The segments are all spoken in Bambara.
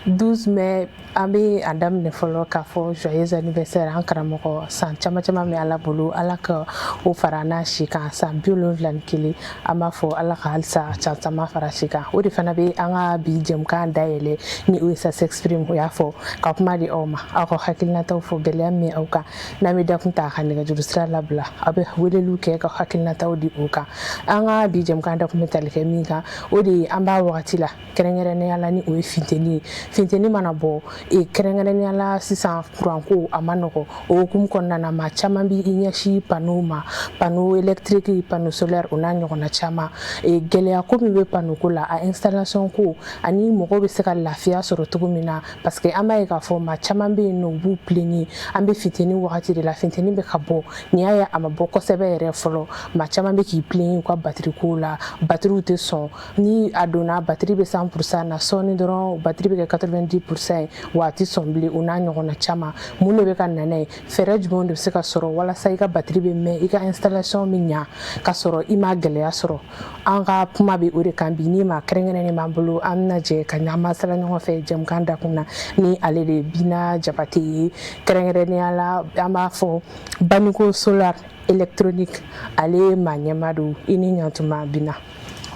12 mai, an bɛ a daminɛ fɔlɔ k'a fɔ joyeux anniversaire an karamɔgɔ. San caman caman bɛ Ala bolo, Ala ka o fara n'a si kan, san 71. An b'a fɔ Ala ka halisa san caman fara si kan. O de fana bɛ an ka bi jɛmukan dayɛlɛ ni o ye Ça s'exprime. O y'a fɔ ka kuma di aw ma, aw ka hakilinataw fɔ, gɛlɛya min aw kan. N'an bɛ dakun ta ka nɛgɛjuru sira labila, aw bɛ weleliw kɛ ka hakilinataw di o kan. An ka bi jɛmukan dakun bɛ tali kɛ min kan, o de ye an b'a wagati la, kɛrɛnkɛrɛnnenya la ni o ye funteni ye. Funteni mana bɔ, kɛrɛnkɛrɛnnenya la sisan, kuranko a ma nɔgɔ. O hukumu kɔnɔna na, maa caman b'i ɲɛsin panneau ma, panneau électrique, panneau solaire, o n'a ɲɔgɔnna caman. Gɛlɛya ko min bɛ panneau ko la, a installation ko, ani mɔgɔw bɛ se ka lafiya sɔrɔ cogo min na, parce que an b'a ye k'a fɔ maa caman bɛ yen nɔ, u b'u plaigner. An bɛ funteni wagati de la, funteni bɛ ka bɔ nin y'a ye, a ma bɔ kosɛbɛ yɛrɛ fɔlɔ, maa caman bɛ k'i plaigner u ka batterie ko la. Batterie tɛ sɔn. Ni a donna, batterie bɛ 100% na, sɔɔni dɔrɔn batterie bɛ kɛ 90% ye, wa a tɛ sɔn bilen, o n'a ɲɔgɔnna caman. Mun de bɛ ka na n'a ye? Fɛɛrɛ jumɛnw de bɛ se ka sɔrɔ walasa i ka batterie bɛ mɛn, i ka installation bɛ ɲa ka sɔrɔ i ma gɛlɛya sɔrɔ? An ka kuma bɛ o de kan bi. Ni maa kɛrɛnkɛrɛnnen b'an bolo, an bɛna jɛ ka ɲɔgɔn masala ɲɔgɔn fɛ jɛmukan dakun na, ni ale de ye Bina Jabate ye. Kɛrɛnkɛrɛnnenya la, an b'a fɔ Baniko Solar Électronique, ale ye maa ɲɛmaa don. I ni ɲantuma, Bina.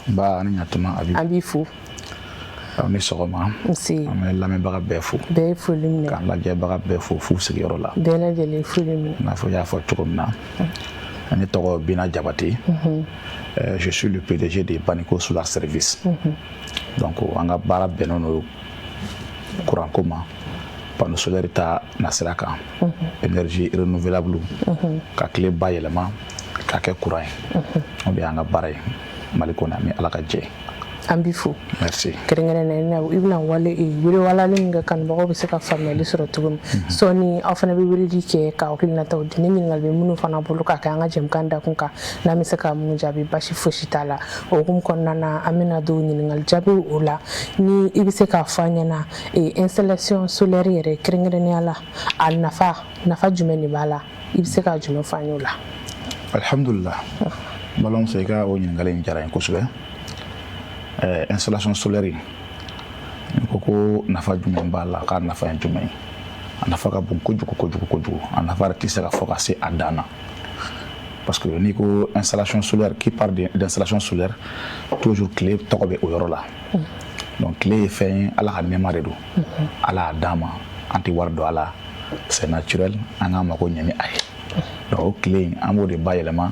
Ba, ani ɲantuma, Abi. An b'i fo. Aw ni sɔgɔma. Nse. An bɛ lamɛnbaga bɛɛ fo. Bɛɛ ye foli minɛ. K'an lajɛbaga bɛɛ fo f'u sigiyɔrɔ la. Bɛɛ lajɛlen foli minɛ. I n'a fɔ i y'a fɔ cogo min na, ne tɔgɔ Bina Jabate. Je suis le PDG de Baniko Solar Service. Donc an ka baara bɛnnen don kuranko ma, panneau solaire ta nasira kan, énergie renouvelable, ka tile bayɛlɛma k'a kɛ courant ye. O de y'an ka baara ye Mali kɔnɔ yan, ni Ala ka jɛ. An b'i fo. Merci. Kɛrɛnkɛrɛnnenya, i bɛna wale wele walali min kɛ, kanubagaw bɛ se ka faamuyali sɔrɔ cogo min. Sɔɔni aw fana bɛ weleli kɛ ka hakilinataw di, ni ɲininkali bɛ minnu fana bolo ka kɛ an ka jɛmukan dakun kan, n'an bɛ se ka minnu jaabi, basi fosi t'a la. O hukumu kɔnɔna na, an bɛna don ɲininkali jaabiw o la. Ni i bɛ se k'a fɔ an ɲɛna, installation solaire yɛrɛ, kɛrɛnkɛrɛnnenya la, a nafa jumɛn de b'a la? I bɛ se ka jumɛn fɔ an ye o la? Alhamdulillah, balimamuso, i ka o ɲininkali in diyara n ye kosɛbɛ. Installation solaire, ni ko nafa jumɛn b'a la, k'a nafa ye jumɛn ye, a nafa ka bon kojugu kojugu kojugu. A nafa yɛrɛ tɛ se ka fɔ ka se a dan na, parce que n'i ko installation solaire, qui parle d'installation solaire, toujours tile tɔgɔ bɛ o yɔrɔ la. Donc tile ye fɛn ye, Ala ka nɛɛma de don, Ala y'a d'an ma, an tɛ wari don a la, c'est naturel, an k'an mako ɲɛ ni a ye. Donc o tile in, an b'o de bayɛlɛma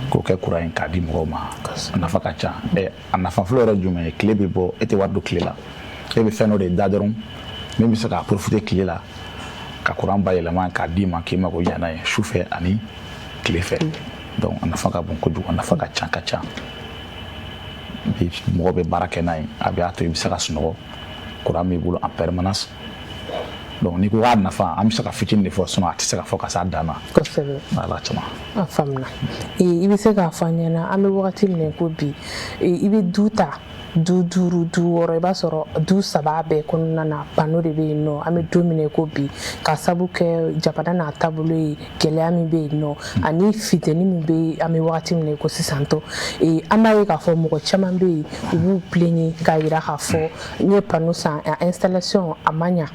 k'o kɛ courant ye k'a di mɔgɔw ma. A nafa ka ca. A nafa fɔlɔ yɛrɛ jumɛn ye? Tile bɛ bɔ, e tɛ wari don tile la, e bɛ fɛn dɔ de da dɔrɔn min bɛ se k'a profiter tile la ka courant bayɛlɛma k'a d'i ma k'i mako ɲɛ n'a ye su fɛ ani tile fɛ. Donc a nafa ka bon kojugu, a nafa ka ca ka ca. Bi mɔgɔ bɛ baara kɛ n'a ye, a bɛ a to i bɛ se ka sunɔgɔ, courant b'i bolo en permanence. Donc n'i ko k'a nafa, an bɛ se ka fitinin de fɔ, sinon a tɛ se ka fɔ ka s'a dan na. Ala caman. A faamuna. I bɛ se k'a fɔ an ɲɛna, an bɛ wagati min na ko bi, i bɛ du ta, du duuru, du wɔɔrɔ, i b'a sɔrɔ du saba bɛɛ kɔnɔna na, panneau de bɛ yen nɔ. An bɛ don min na ko bi, ka sabu kɛ jamana n'a taabolo ye, gɛlɛya min bɛ yen nɔ ani funteni min bɛ, an bɛ wagati min na ko sisan tɔ, an b'a ye k'a fɔ mɔgɔ caman bɛ yen, u b'u plaigner k'a yira k'a fɔ n ye panneau san, a installation a ma ɲa.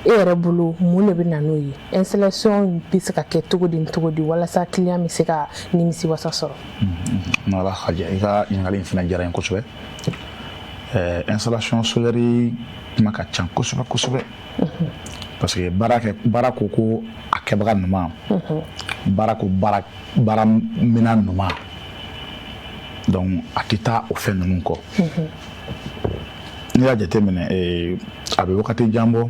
E yɛrɛ bolo, mun de bɛ na n'o ye? Installation bɛ se ka kɛ cogo di, cogo di, walasa client bɛ se ka nimisi wasa sɔrɔ? Ala ka jɛ, i ka ɲininkali in fana diyara n ye kosɛbɛ. Installation solaire kuma ka ca kosɛbɛ kosɛbɛ, parce que baara kɛ baara ko a kɛbaga ɲuman, baara ko baara minɛn ɲuman, donc a tɛ taa o fɛn ninnu kɔ. N'i y'a jateminɛ, a bɛ wagati jan bɔ,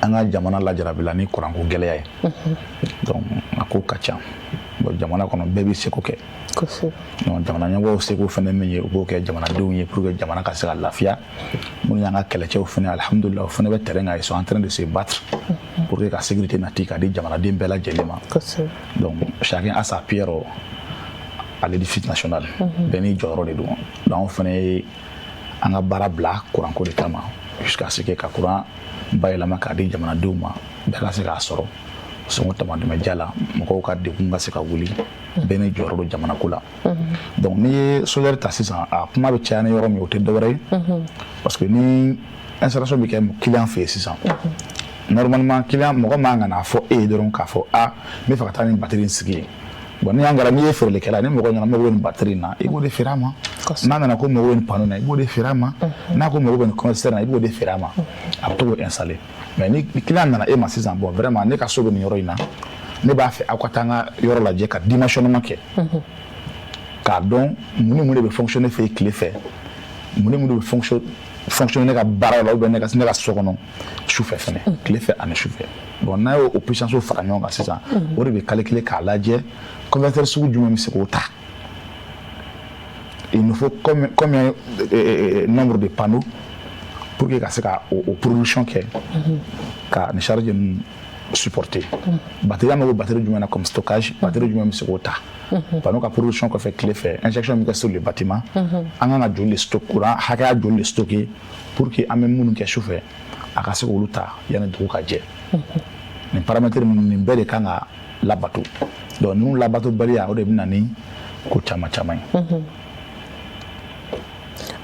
an ka jamana lajarabila ni kuranko gɛlɛya ye. Donc a ko ka ca. Bon, jamana kɔnɔ, bɛɛ b'i seko kɛ. Donc jamana ɲɛmɔgɔw seko fɛnɛ min ye, u b'o kɛ jamanadenw ye pour que jamana ka se ka lafiya. Minnu y'an ka kɛlɛcɛw fɛnɛ, alhamdulillah, o fɛnɛ bɛ terrain kan, ils sont en train de se battre pour que ka sécurité nati k'a di jamanaden bɛɛ lajɛlen ma. Donc chacun a sa pierre à l'édifice national, bɛɛ n'i jɔyɔrɔ de don. Donc anw fɛnɛ ye an ka baara bila kuranko de kama, jusqu'à ce que ka courant bayɛlɛma k'a di jamanadenw ma, bɛɛ ka se k'a sɔrɔ sɔngɔ tamadɛmɛja la, mɔgɔw ka degun ka se ka wuli. Bɛɛ n'i jɔyɔrɔ don jamana ko la. Donc n'i ye solaire ta sisan, a kuma bɛ caya ni yɔrɔ min, o tɛ dɔwɛrɛ ye, parce que ni Installation bɛ kɛ client fɛ yen sisan, normalement client mɔgɔ man ka n'a fɔ e ye dɔrɔn k'a fɔ: a, n bɛ fɛ ka taa nin batterie in sigi yen. Bon, ni y'an kɛra, n'i ye feerelikɛla, ni mɔgɔ nana mago bɛ nin batterie in na, i b'o de feere a ma. N'a nana ko mago bɛ nin panneau na, i b'o de feere a ma. N'a ko mago bɛ nin convertisseur na, i b'o de feere a ma. A bɛ to k'o installer. Mais ni client nana e ma sisan: bon, vraiment, ne ka so bɛ nin yɔrɔ in na, ne b'a fɛ aw ka taa n ka yɔrɔ lajɛ ka dimensionnement kɛ k'a dɔn mun ni mun de bɛ fonctionner fɛ yen tile fɛ, mun ni mun de bɛ fonctionner ne ka baara la ou bien ne ka so kɔnɔ su fɛ fɛnɛ, tile fɛ ani su fɛ. Bon, n'a y'o puissance fara ɲɔgɔn kan sisan, o de bɛ calculer k'a lajɛ convertisseur sugu jumɛn bɛ se k'o ta. Il nous faut combien nombre de panneaux pour que ka se ka o production kɛ ka nin charge ninnu supporter. Batterie, an mago batterie jumɛn na comme stockage? Batterie jumɛn bɛ se k'o ta? Panneau ka production kɔfɛ tile fɛ, injection min kɛ sur le bâtiment, an kan ka joli de stock, courant hakɛya joli de stocker pour que an bɛ minnu kɛ su fɛ, a ka se k'olu ta yanni dugu ka jɛ? Nin paramètre ninnu, nin bɛɛ de kan ka labato. Donc ninnu labatobaliya, o de bɛ na ni ko caman caman ye.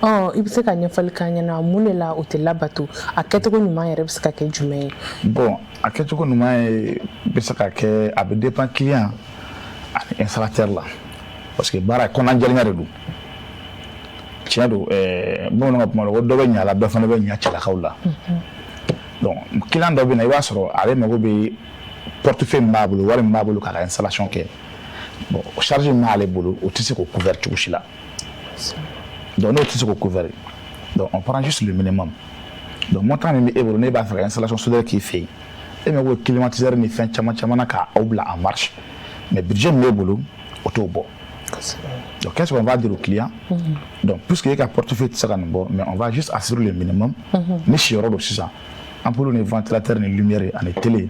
Ɔ, i bɛ se ka ɲɛfɔli k'an ɲɛna, mun de la o tɛ labato? A kɛcogo ɲuman yɛrɛ bɛ se ka kɛ jumɛn ye? Bon, a kɛcogo ɲuman ye bɛ se ka kɛ, a bɛ dépend client ani installateur la, parce que baara kɔnɔnajɛlenya de don. Tiɲɛ don, bamananw ka kuma la ko dɔ bɛ ɲa la, dɔ fana bɛ ɲa cɛlakaw la. Donc client dɔ bɛ na, i b'a sɔrɔ ale mago bɛ portefeuille min b'a bolo, wari min b'a bolo k'a ka installation kɛ. Bon, charge min b'ale bolo, o tɛ se k'o couvert cogo si la. Donc n'o tɛ se k'o couvert, donc on prend juste le minimum. Donc montant min bɛ e bolo, n'e b'a fɛ ka installation solaire k'i fɛ yen, e mago bɛ climatiseur ni fɛn caman caman na k'aw bila en marche, mais budget min b'e bolo, o t'o bɔ. Donc qu'est-ce qu'on va dire au client? Donc puisque e ka portefeuille tɛ se ka nin bɔ, mais on va juste assurer le minimum. Ni siyɔrɔ don sisan, ampoule ni ventilateur ni lumière ani télé,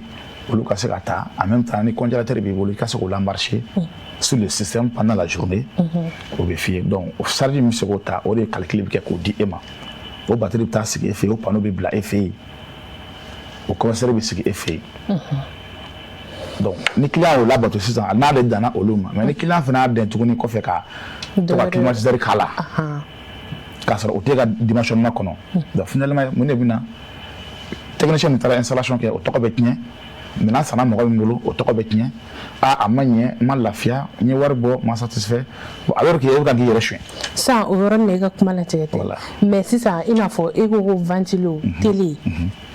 olu ka se ka taa en même temps. Ni congélateur b'i bolo, i ka se k'o lamarcher sur le système pendant la journée, o bɛ f'i ye. Donc o charge min bɛ se k'o ta, o de ye calcul bɛ kɛ k'o di e ma. O batterie bɛ taa sigi e fɛ yen, o panneau bɛ bila e fɛ yen, o convertisseur bɛ sigi e fɛ yen. Donc ni client y'o labato sisan, n'ale danna olu ma. Mais ni client fana y'a dɛn tuguni kɔfɛ ka to ka climatiseur k'a la k'a sɔrɔ o t'e ka dimensionnement kɔnɔ, donc finalement mun de bɛ na? Technicien min taara installation kɛ, o tɔgɔ bɛ tiɲɛ. Minɛn sanna mɔgɔ min bolo, o tɔgɔ bɛ tiɲɛ. A, a ma ɲɛ, n ma lafiya, n ye wari bɔ, n ma satisfait. Bon, alors que e bɛ ka k'i yɛrɛ suɲɛ. Sisan, o yɔrɔnin na, i ka kuma latigɛ tɛ, mais sisan, i n'a fɔ e ko ko ventilo, télé,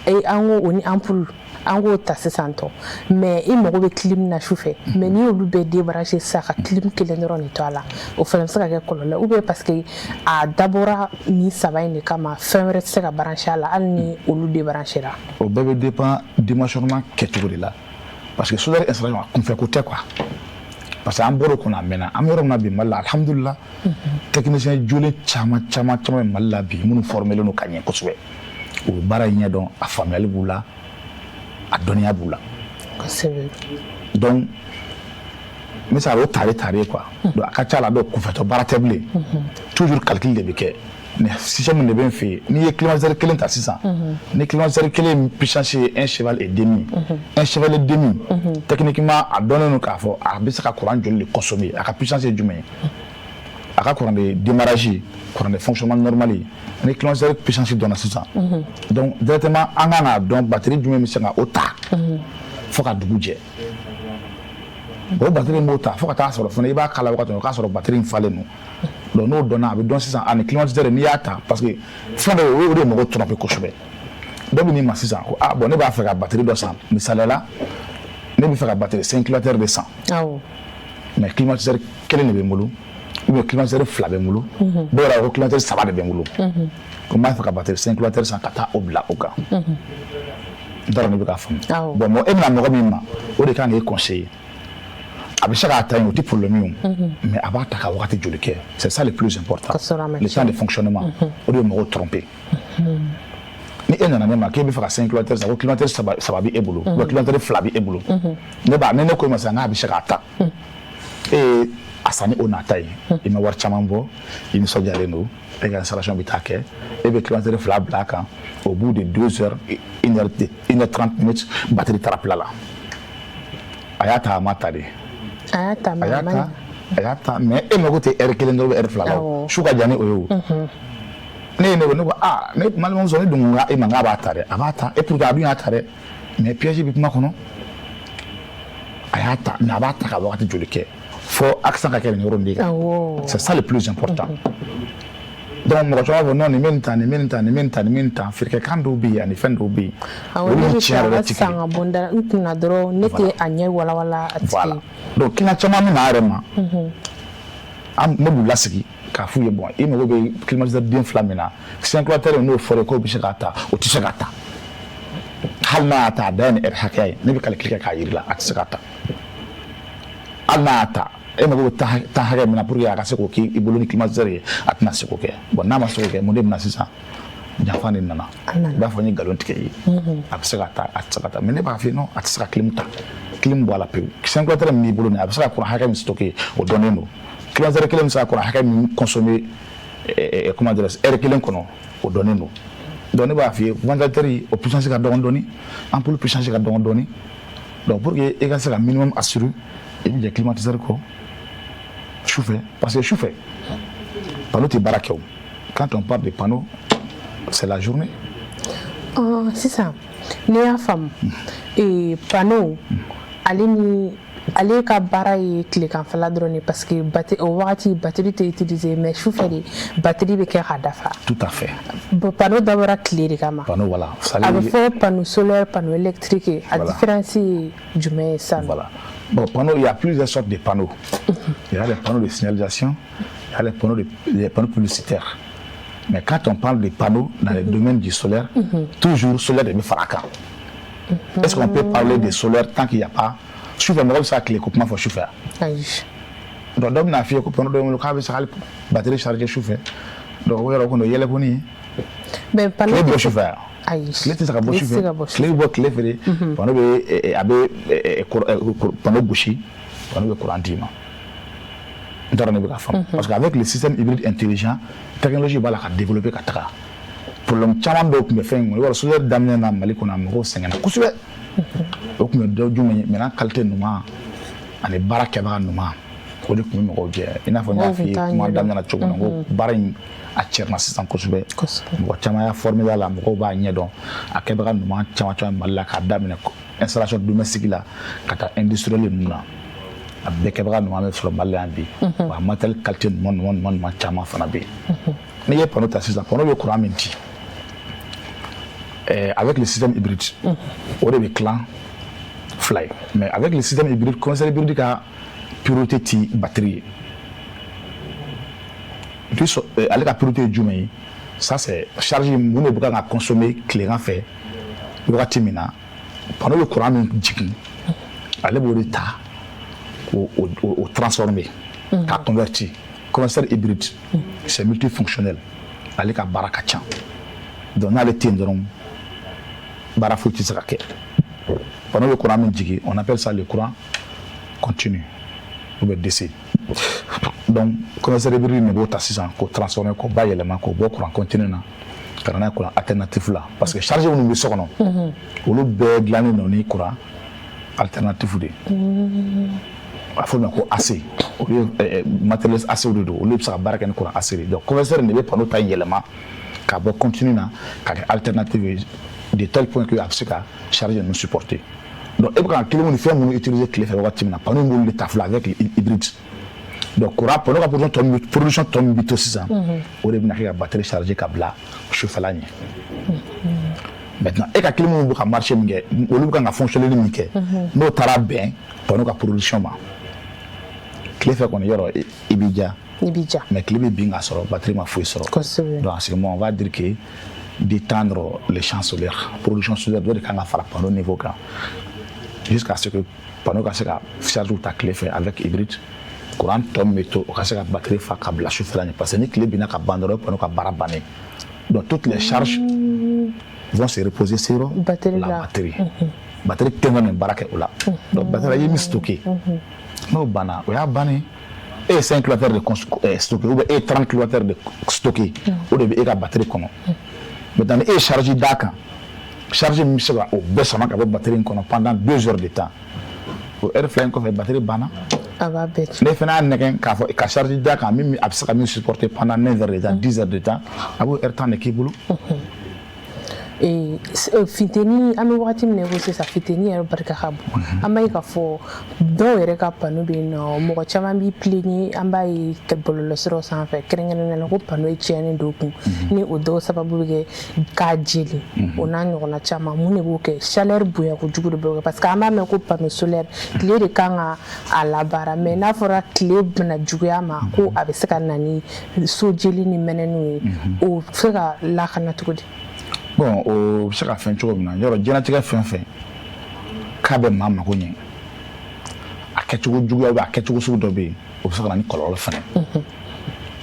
an ko o ni ampoule, an k'o ta sisan tɔ, mais i mago bɛ clim na su fɛ. Mais n'i y'olu bɛɛ débrancher sisan ka clim kelen dɔrɔn de to a la, o fana bɛ se ka kɛ kɔlɔlɔ, ou bien parce que a dabɔra nin saba in de kama, fɛn wɛrɛ tɛ se ka brancher a la hali ni olu débrancher la? O bɛɛ bɛ dépend dimensionnement kɛcogo de la, parce que solaire installation, a kunfɛ ko tɛ quoi, parce que an bɔr'o kɔnɔ a mɛnna. An bɛ yɔrɔ min na bi Mali la, alhamdulillah, technicien jolen caman caman caman bɛ Mali la bi minnu formelen don ka ɲɛ kosɛbɛ. U bɛ baara in ɲɛdɔn, a faamuyali b'u la, a dɔnniya b'u la. Donc n bɛ se ka o tare tare quoi. Donc a ka ca la, dɔw kunfɛtɔ baara tɛ bilen. Toujours calcul de bɛ kɛ. Ni système de bɛ n fɛ yen, n'i ye climatiseur kelen ta sisan, ni climatiseur kelen puissance ye un cheval et demi, un cheval et demi, techniquement a dɔnnen don k'a fɔ a bɛ se ka courant joli de consommer, a ka puissance ye jumɛn ye, a ka courant de démarrage, courant de fonctionnement normal ye. Ni climatiseur puissance dɔnna sisan, donc directement an kan k'a dɔn batterie jumɛn bɛ se ka o ta fo ka dugu jɛ. O batterie b'o ta fo ka taa sɔrɔ fana i b'a kala wagati min, o k'a sɔrɔ batterie in falen don. Donc n'o dɔnna, a bɛ dɔn sisan ani climatiseur n'i y'a ta, parce que fɛn dɔ o de ye mɔgɔ tromper kosɛbɛ. Dɔ bɛ n'i ma sisan ko: ah bon, ne b'a fɛ ka batterie dɔ san. Misaliya la, ne bɛ fɛ ka batterie 5 kilowattheure de san, mais climatiseur kelen de bɛ n bolo ou bien climatiseur fila bɛ n bolo. Dɔw yɛrɛ ko climatiseur saba de bɛ n bolo, ko n b'a fɛ ka batterie 5 kilowattheure san ka taa o bila o kan. N t'a dɔn ne bɛ k'a faamu. Bon, mɔgɔ e bɛna mɔgɔ min ma, o de kan k'e conseiller. A bɛ se k'a ta yen, o tɛ problème ye o, mais a b'a ta ka wagati joli kɛ? C'est ça le plus important, le temps de fonctionnement. O de bɛ mɔgɔw tromper. Ni e nana ne ma k'e bɛ fɛ ka 5 kilowattheure san, ko climatiseur saba saba bɛ e bolo ou bien climatiseur fila bɛ e bolo, ne b'a ni ne ko e ma sisan k'a bɛ se k'a ta, e ye a san ni o nata ye, i ma wari caman bɔ, i nisɔndiyalen don, e ka installation bɛ taa kɛ, e bɛ climatiseur fila bila a kan, au bout de 2 heures, 1 heure, 1 heure 30 minutes, batterie taara plat la. A y'a ta, a ma ta de? A y'a ta. A y'a ta, a y'a ta, mais e mago tɛ heure kelen dɔrɔn, heure fila la o, su ka jan ni o ye o. Ne ye ne ko, ne ko aa, ne balimamuso, ne dun ko e ma k'a b'a ta dɛ, a b'a ta. Et pourtant a dun y'a ta dɛ, mais piège bɛ kuma kɔnɔ. A y'a ta, mais a b'a ta ka wagati joli kɛ? Fo accent ka kɛ nin yɔrɔ nin de kan. C'est ça le plus important. Donc mɔgɔ caman b'a fɔ non, nin bɛ nin ta, nin bɛ nin ta, nin bɛ nin ta, nin bɛ nin ta. Feerekɛkan dɔw bɛ yen ani fɛn dɔw bɛ yen. Awɔ, ne bɛ fɛ a ka san ka bɔ n da n kunna dɔrɔn, ne tɛ a ɲɛ walawala a tigi. Voilà, donc client caman bɛ na a yɛrɛ ma, an ne b'u lasigi k'a f'u ye: bon, i mago bɛ climatiseur den fila min na, 5 kilowattheure, n'o fɔra k'o bɛ se k'a ta, o tɛ se k'a ta. Hali n'a y'a ta, a dan ye nin heure hakɛya ye. Ne bɛ calcul kɛ k'a yir'i la, a tɛ se k'a ta. Hali n'a y'a ta, e mago bɛ temps hakɛ min na pour que a ka se k'o k'i bolo ni climatiseur ye, a tɛna se k'o kɛ. Bon, n'a ma se k'o kɛ, mun de bɛ na sisan? Janfa de nana. I b'a fɔ n ye nkalon tigɛ i ye, a bɛ se ka ta, a tɛ se ka ta. Mais ne b'a f'i ye non, a tɛ se ka clim ta, clim bɔ a la pewu. 5 kilowattheure min b'i bolo nin, a bɛ se ka courant hakɛ min stocker, o dɔnnen don. Climatiseur kelen bɛ se ka courant hakɛ min consommer, comment dirais-je, heure kelen kɔnɔ, o dɔnnen don. Donc ne b'a f'i ye, ventilateur, o puissance ka dɔgɔn dɔɔni, ampoule puissance ka dɔgɔn dɔɔni. Donc pour que e ka se ka minimum assurer, i bɛ jɛ climatiseur kɔ sufɛ, parce que sufɛ panneau tɛ baara kɛ o. Quand on parle de panneau, c'est la journée. Sisan ne y'a faamu, panneau, ale ni ale ka baara ye tileganfɛla dɔrɔn de, parce que o wagati batterie tɛ utiliser, mais sufɛ de batterie bɛ kɛ ka dafa. Tout à fait. Bon, panneau dabɔra tile de kama. Panneau, voilà. A bɛ fɔ panneau solaire, panneau électrique, a différence ye jumɛn ye sisan? Voilà. Bon, panneau, il y a plusieurs sortes de panneaux. Il y a les panneaux de signalisation, il y a les panneaux publicitaires. Mais quand on parle de panneaux dans le domaine du solaire, toujours solaire de bɛ fara a kan. Est-ce qu'on peut parler de solaire tant qu'il n'y a pas sufɛ? Mɔgɔ bɛ se ka tile ko kuma fɔ sufɛ wa? Ayi. Donc dɔ bɛna f'i ye ko panneau dɔ bɛ n bolo k'a bɛ se ka hali batterie charger sufɛ. Donc o yɛrɛ o kɔni o ye yɛlɛkoni ye. Mais panneau Tile bɛ bɔ sufɛ wa? Ayi. Tile tɛ se ka bɔ Tile tɛ se ka bɔ sufɛ. Tile bɛ bɔ tile fɛ de. Panneau bɛ a bɛ panneau gosi, panneau bɛ courant d'i ma. N t'a dɔn ne bɛ ka faamu. Parce que avec le système hybride intelligent, technologie b'a la ka développer ka taga. Problème caman dɔw tun bɛ fɛn in kɔnɔ. I b'a dɔn, solaire daminɛ na Mali kɔnɔ, a mɔgɔw sɛgɛnna kosɛbɛ. O tun bɛ dɔ jumɛn ye? Maintenant, qualité ɲuman ani baara kɛbaga ɲuman, o de tun bɛ mɔgɔw jɛ. I n'a fɔ n y'a f'i ye kuma daminɛ na cogo min na, ko baara in a cɛrinna sisan kosɛbɛ. Mɔgɔ caman y'a formé a la, mɔgɔw b'a ɲɛdɔn. A kɛbaga ɲuman caman caman Mali la, k'a daminɛ installation domestique la ka taa industriel ninnu na, a bɛɛ kɛbaga ɲuman bɛ sɔrɔ Mali la yan bi. Wa matériel qualité ɲuman ɲuman ɲuman ɲuman caman fana bɛ yen. N'i ye panneau ta sisan, panneau bɛ courant min di avec le système hybride, o de bɛ tilan fila ye. Mais avec le système hybride, convertisseur hybride ka priorité ti batterie ye. Ale ka priorité ye jumɛn ye? Ça, c'est charge mun de bɛ kan ka consommer tilegan fɛ wagati min na, panneau bɛ courant min jigin, ale b'o de ta k'o o transformer, k'a convertir. Convertisseur hybride, c'est multifonctionnel. Ale ka baara ka ca. Donc n'ale tɛ yen dɔrɔn, baara foyi tɛ se ka kɛ. Panneau bɛ courant min jigin, on appelle ça le courant continu ou bien DC. Donc convertisseur hybride de b'o ta sisan k'o transformer, k'o bayɛlɛma, k'o bɔ courant continu na ka na n'a ye courant alternatif la, parce que charge minnu bɛ so kɔnɔ, olu bɛɛ dilannen don ni courant alternatif de ye. A fɔ o ma ko AC. Olu ye matériel AC de don, olu bɛ se ka baara kɛ ni courant AC de ye. Donc convertisseur de bɛ panneau ta in yɛlɛma ka bɔ continu na ka kɛ alternative ye, de tel point que a bɛ se ka charge ninnu supporter. Donc e bɛ ka clim ni fɛn minnu utiliser tile fɛ wagati min na, panneau in b'olu de ta fɔlɔ avec hybride. Donc courant, panneau ka production tɔ min bɛ to sisan, o de bɛna kɛ ka batterie charger ka bila sufɛla ɲɛ. Maintenant, e ka clim bɛ ka marché min kɛ, olu bɛ kan ka fonctionner min kɛ, n'o taara bɛn panneau ka production ma tile fɛ kɔni, yɔrɔ i b'i ja. I b'i ja. Mais tile bɛ bin k'a sɔrɔ batterie ma foyi sɔrɔ. Donc en ce moment, on va dire que d'étendre les champs solaires, production solaire dɔ de kan ka fara panneau niveau kan, jusqu'à ce que panneau ka se ka charge ta tile fɛ avec hybride, courant tɔ min bɛ to, o ka se ka batterie fa ka bila sufɛla ɲɛ, parce que ni tile binna ka ban dɔrɔn, panneau ka baara bannen. Donc toutes les charges vont se reposer sur batterie. La la batterie. Batterie kelen ka nin baara kɛ o la. Donc batterie ye min stocké, n'o banna, o y'a bannen. E ye 5 kWh de stocké ou bien e ye 30 kWh de stocké, o de bɛ e ka batterie kɔnɔ. Maintenant, ni e ye charge d'a kan, charge min bɛ se ka o bɛɛ sama ka bɔ batterie in kɔnɔ pendant 2 heures de temps, o heure 2 in kɔfɛ, batterie banna. A b'a bɛɛ tiɲɛ. Ne fana y'a nɛgɛn k'a fɔ ka charge da kan min a bɛ se ka min supporter pendant 9 heures de temps, 10 heures de temps, a b'o heure tan de k'i bolo. Funteni, an bɛ wagati min na i ko sisan, funteni yɛrɛ barika ka bon. An b'a ye k'a fɔ dɔw yɛrɛ ka panneau bɛ yen nɔ, mɔgɔ caman b'i plaigner, an b'a ye bɔlɔlɔsiraw sanfɛ kɛrɛnkɛrɛnnenya la, ko panneau ye tiɲɛni don kun ni o dɔw sababu bɛ kɛ k'a jeli, o n'a ɲɔgɔnna caman. Mun de b'o kɛ? Chaleur bonya kojugu de b'o kɛ, parce que an b'a mɛn ko panneau solaire, tile de kan ka a labaara, mais n'a fɔra tile bɛna juguya ma, ko a bɛ se ka na ni so jeli ni mɛnɛniw ye, o bɛ se ka lakana cogo di? Bon, o bɛ se ka fɛn cogo min na, yɔrɔ diɲɛlatigɛ fɛn fɛn k'a bɛ maa mako ɲɛ, a kɛcogo juguya ou a kɛcogo sugu dɔ bɛ yen, o bɛ se ka na ni kɔlɔlɔ fɛnɛ.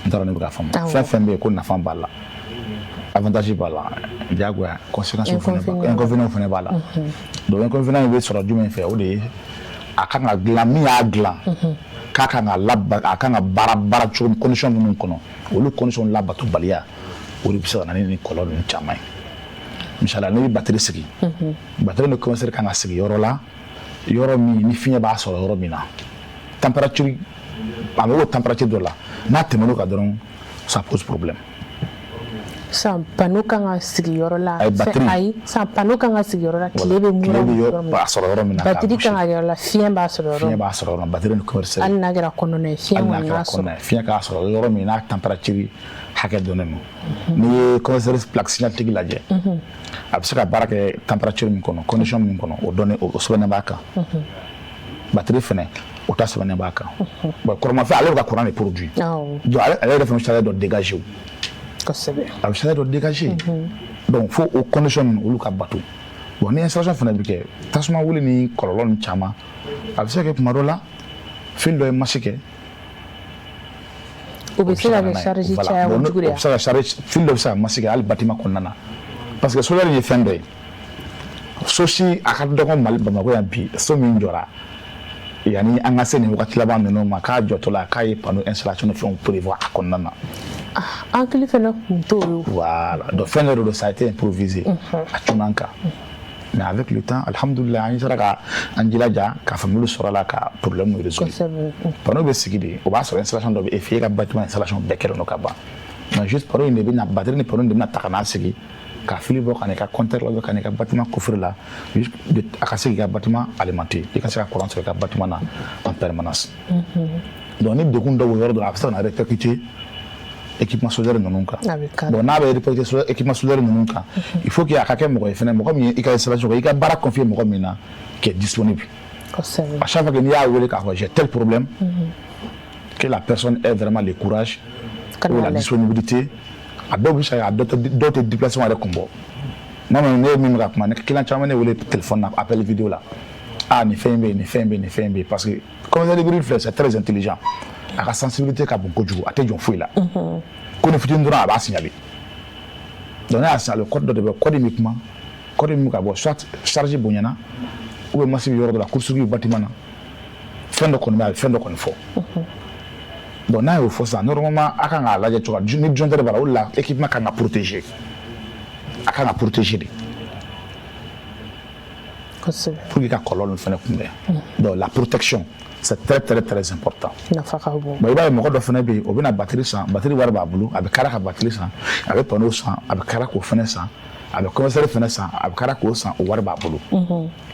N t'a dɔn ne bɛ k'a faamu. Fɛn fɛn bɛ yen ko nafa b'a la, avantage b'a la, diyagoya conséquence fɛnɛ b'a, inconvénient fɛnɛ b'a la. Donc inconvénient in bɛ sɔrɔ jumɛn fɛ? O de ye a kan ka dilan, min y'a dilan k'a kan ka laba, a kan ka baara cogo, condition minnu kɔnɔ, olu condition labatobaliya, o de bɛ se ka na ni kɔlɔlɔ ninnu caman ye. Misaliya, n'i bɛ batterie sigi, batterie ni convertisseur kan ka sigi yɔrɔ la, yɔrɔ min ni fiɲɛ b'a sɔrɔ, yɔrɔ min na température a bɛ o température dɔ la, n'a tɛmɛn'o kan dɔrɔn, ça pose problème. Sisan panneau kan ka sigi yɔrɔ la. Ayi, batterie. Ayi, sisan panneau kan ka sigi yɔrɔ la, tile bɛ tile bɛ yɔrɔ min yɔrɔ a sɔrɔ yɔrɔ min na, k'a batterie kan gosi. ka yɔrɔ la, fiɲɛ b'a sɔrɔ yɔrɔ Fiɲɛ min. b'a sɔrɔ yɔrɔ min, batterie ni convertisseur. Hali n'a kɛra kɔnɔna ye, fiɲɛ Hali n'a kɔni kɛra b'a sɔrɔ. kɔnɔna ye, fiɲɛ k'a sɔrɔ yɔrɔ min n'a température hakɛ dɔnnen don. N'i ye convertisseur plaque signalétique lajɛ, a bɛ se ka baara kɛ température min kɔnɔ, condition min kɔnɔ, o dɔnnen, o sɛbɛnnen b'a kan. Batterie fɛnɛ, o ta sɛbɛnnen b'a kan. Bon, kɔrɔmafɛn, ale bɛ ka courant de produit. Donc ale yɛrɛ fana bɛ chaleur dɔ dégager o. A bɛ chaleur dɔ dégager, donc fo o condition ninnu olu ka bato. Bon, ni installation fana bɛ kɛ, tasuma wuli ni kɔlɔlɔ ninnu caman, a bɛ se ka kɛ tuma dɔ la fil dɔ ye masse kɛ. O bɛ se ka kɛ charge caya kojugu de. O bɛ se ka charge, fil dɔ bɛ se ka masse kɛ hali bâtiment kɔnɔna na, parce que solaire ye fɛn dɔ ye, so si a ka dɔgɔ Mali Bamakɔ yan bi, so min jɔra yanni an ka se nin wagati laban ninnu ma, k'a jɔtɔ la k'a ye panneau installation ni fɛnw prévoir a kɔnɔna na. An hakili fɛnɛ kun t'o ye. Voilà, donc fɛn dɔ de don, ça a été improvisé, a cunna an kan, mais avec le temps, alhamdoulilah, an sera ka an jilaja ka faamuyali sɔrɔ a la ka problème résoudre. Panneau bɛ sigi de, o b'a sɔrɔ installation dɔ bɛ e fɛ, e ka bâtiment installation bɛɛ kɛlen don ka ban, mais juste panneau in de bɛ na, batterie ni panneau in de bɛna ta ka n'a sigi, ka fil bɔ ka n'i ka compteur la, ka n'i ka bâtiment coffre la, juste a ka se k'i ka bâtiment alimenter, i ka se ka courant sɔrɔ i ka bâtiment na en permanence. Donc ni degun dɔ b'o yɔrɔ dɔ la, a bɛ se ka na répercuter équipement solaire ninnu kan. A bɛ k'a la. Bon, n'a bɛ répercuter équipement solaire ninnu kan, il faut que a ka kɛ mɔgɔ ye fɛnɛ, mɔgɔ min ye i ka installation kɛ, i ka baara confier mɔgɔ min na, qui est disponible. À chaque fois que n'i y'a wele k'a fɔ j'ai tel problème, que la personne ait vraiment le courage Ka ou n'a la lajɛ. disponibilité. A dɔw bɛ se ka kɛ, a dɔw tɛ déplacement yɛrɛ kun bɔ. Non, ne ye min bɛ ka kuma, ne client caman ne wele téléphone na, appel vidéo la, ah, nin fɛn in bɛ yen, nin fɛn in bɛ yen, nin fɛn in bɛ yen, parce que convertisseur hybride filɛ, c'est très intelligent, a ka sensibilité ka bon kojugu, a tɛ jɔn foyi la, ko ni fitinin dɔrɔn a b'a signaler. Donc ne y'a signaler, code dɔ de bɛ, code in bɛ kuma, code min bɛ ka bɔ, soit charge bonyana ou bien masse bɛ yɔrɔ dɔ la, court-circuit bɛ bâtiment na, fɛn dɔ kɔni bɛ, a bɛ fɛn dɔ kɔni fɔ. Donc n'a y'o fɔ sisan, normalement a kan k'a lajɛ cogo ni disjoncteur b'a la, o de la équipement kan ka protéger, a kan ka protéger de pour que ka kɔlɔlɔ ninnu fana kunbɛn. Donc la protection, c'est très très très important. Nafa ka bon. Bon, i b'a ye mɔgɔ dɔ fana bɛ yen, o bɛna batterie san, batterie wari b'a bolo, a bɛ kara ka batterie san, a bɛ panneau san, a bɛ kara k'o fana san, a bɛ convertisseur fana san, a bɛ kara k'o san, o wari b'a bolo.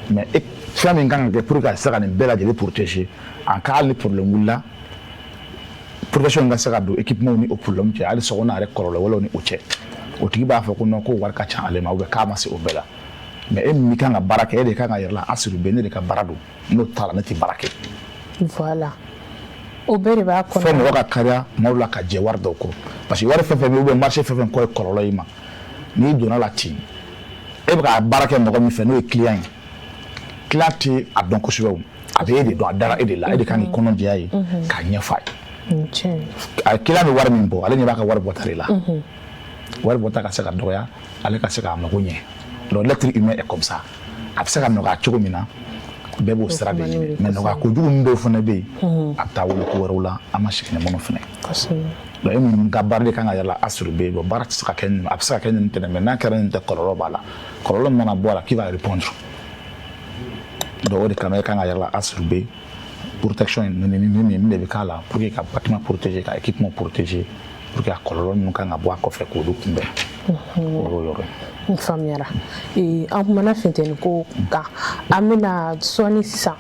Mais e fɛn min kan ka kɛ pour que ka se ka nin bɛɛ lajɛlen protéger en cas hali ni problème wulila, protection ka se ka don équipement ni o problème cɛ, hali sokɔnɔ yɛrɛ kɔlɔlɔ wɛrɛw ni o cɛ, o tigi b'a fɔ ko non, ko wari ka ca ale ma ou bien k'a ma se o bɛɛ la. Mais e min kan ka baara kɛ, e de kan ka yɛrɛ la assurer, ne de ka baara don, n'o t'a la ne tɛ baara kɛ. Voilà, o bɛɛ de b'a Fɔ kɔnɔ. mɔgɔ ka kariya tuma dɔw la ka jɛ wari dɔw kɔ, parce que wari fɛn fɛn bɛ yen ou bien marché fɛn fɛn kɔ ye kɔlɔlɔ i ma, n'i donna la ten, e bɛ ka baara kɛ mɔgɔ min fɛ, n'o ye client ye, client tɛ a dɔn kosɛbɛ, o a bɛ e de dɔn, a dara e de la, e de kan k'i kɔnɔ jɛya ye k'a ɲɛfɔ a ye. Nin tiɲɛ. A client bɛ wari min bɔ, ale ɲɛ b'a ka wari bɔta de la, wari bɔta ka se ka dɔgɔya, ale ka se k'a mago ɲɛ. Donc l'être humain est comme ça, a bɛ se ka nɔgɔya cogo min na, bɛɛ b'o sira de ɲini, mais nɔgɔya kojugu min dɔw fana bɛ yen, a bɛ taa wolo ko wɛrɛw la, an ma sigi ni minnu fana ye. Donc e min ka baara de kan ka yɛlɛ assurer, bon, baara tɛ se ka kɛ nin, a bɛ se ka kɛ nin tɛnɛ, mais n'a kɛra nin tɛ, kɔlɔlɔ b'a la, kɔlɔlɔ min mana bɔ a la, qui va répondre? Donc o de kama e kan ka yɛlɛ assurer. Protection nin de bɛ k'a la pour que ka bâtiment protéger, ka équipement protéger, pour que a kɔlɔlɔ minnu kan ka bɔ a kɔfɛ, k'olu kunbɛn. O y'o yɔrɔ ye. N faamuyara. An kumana funteni ko kan. An bɛna sɔɔni sisan,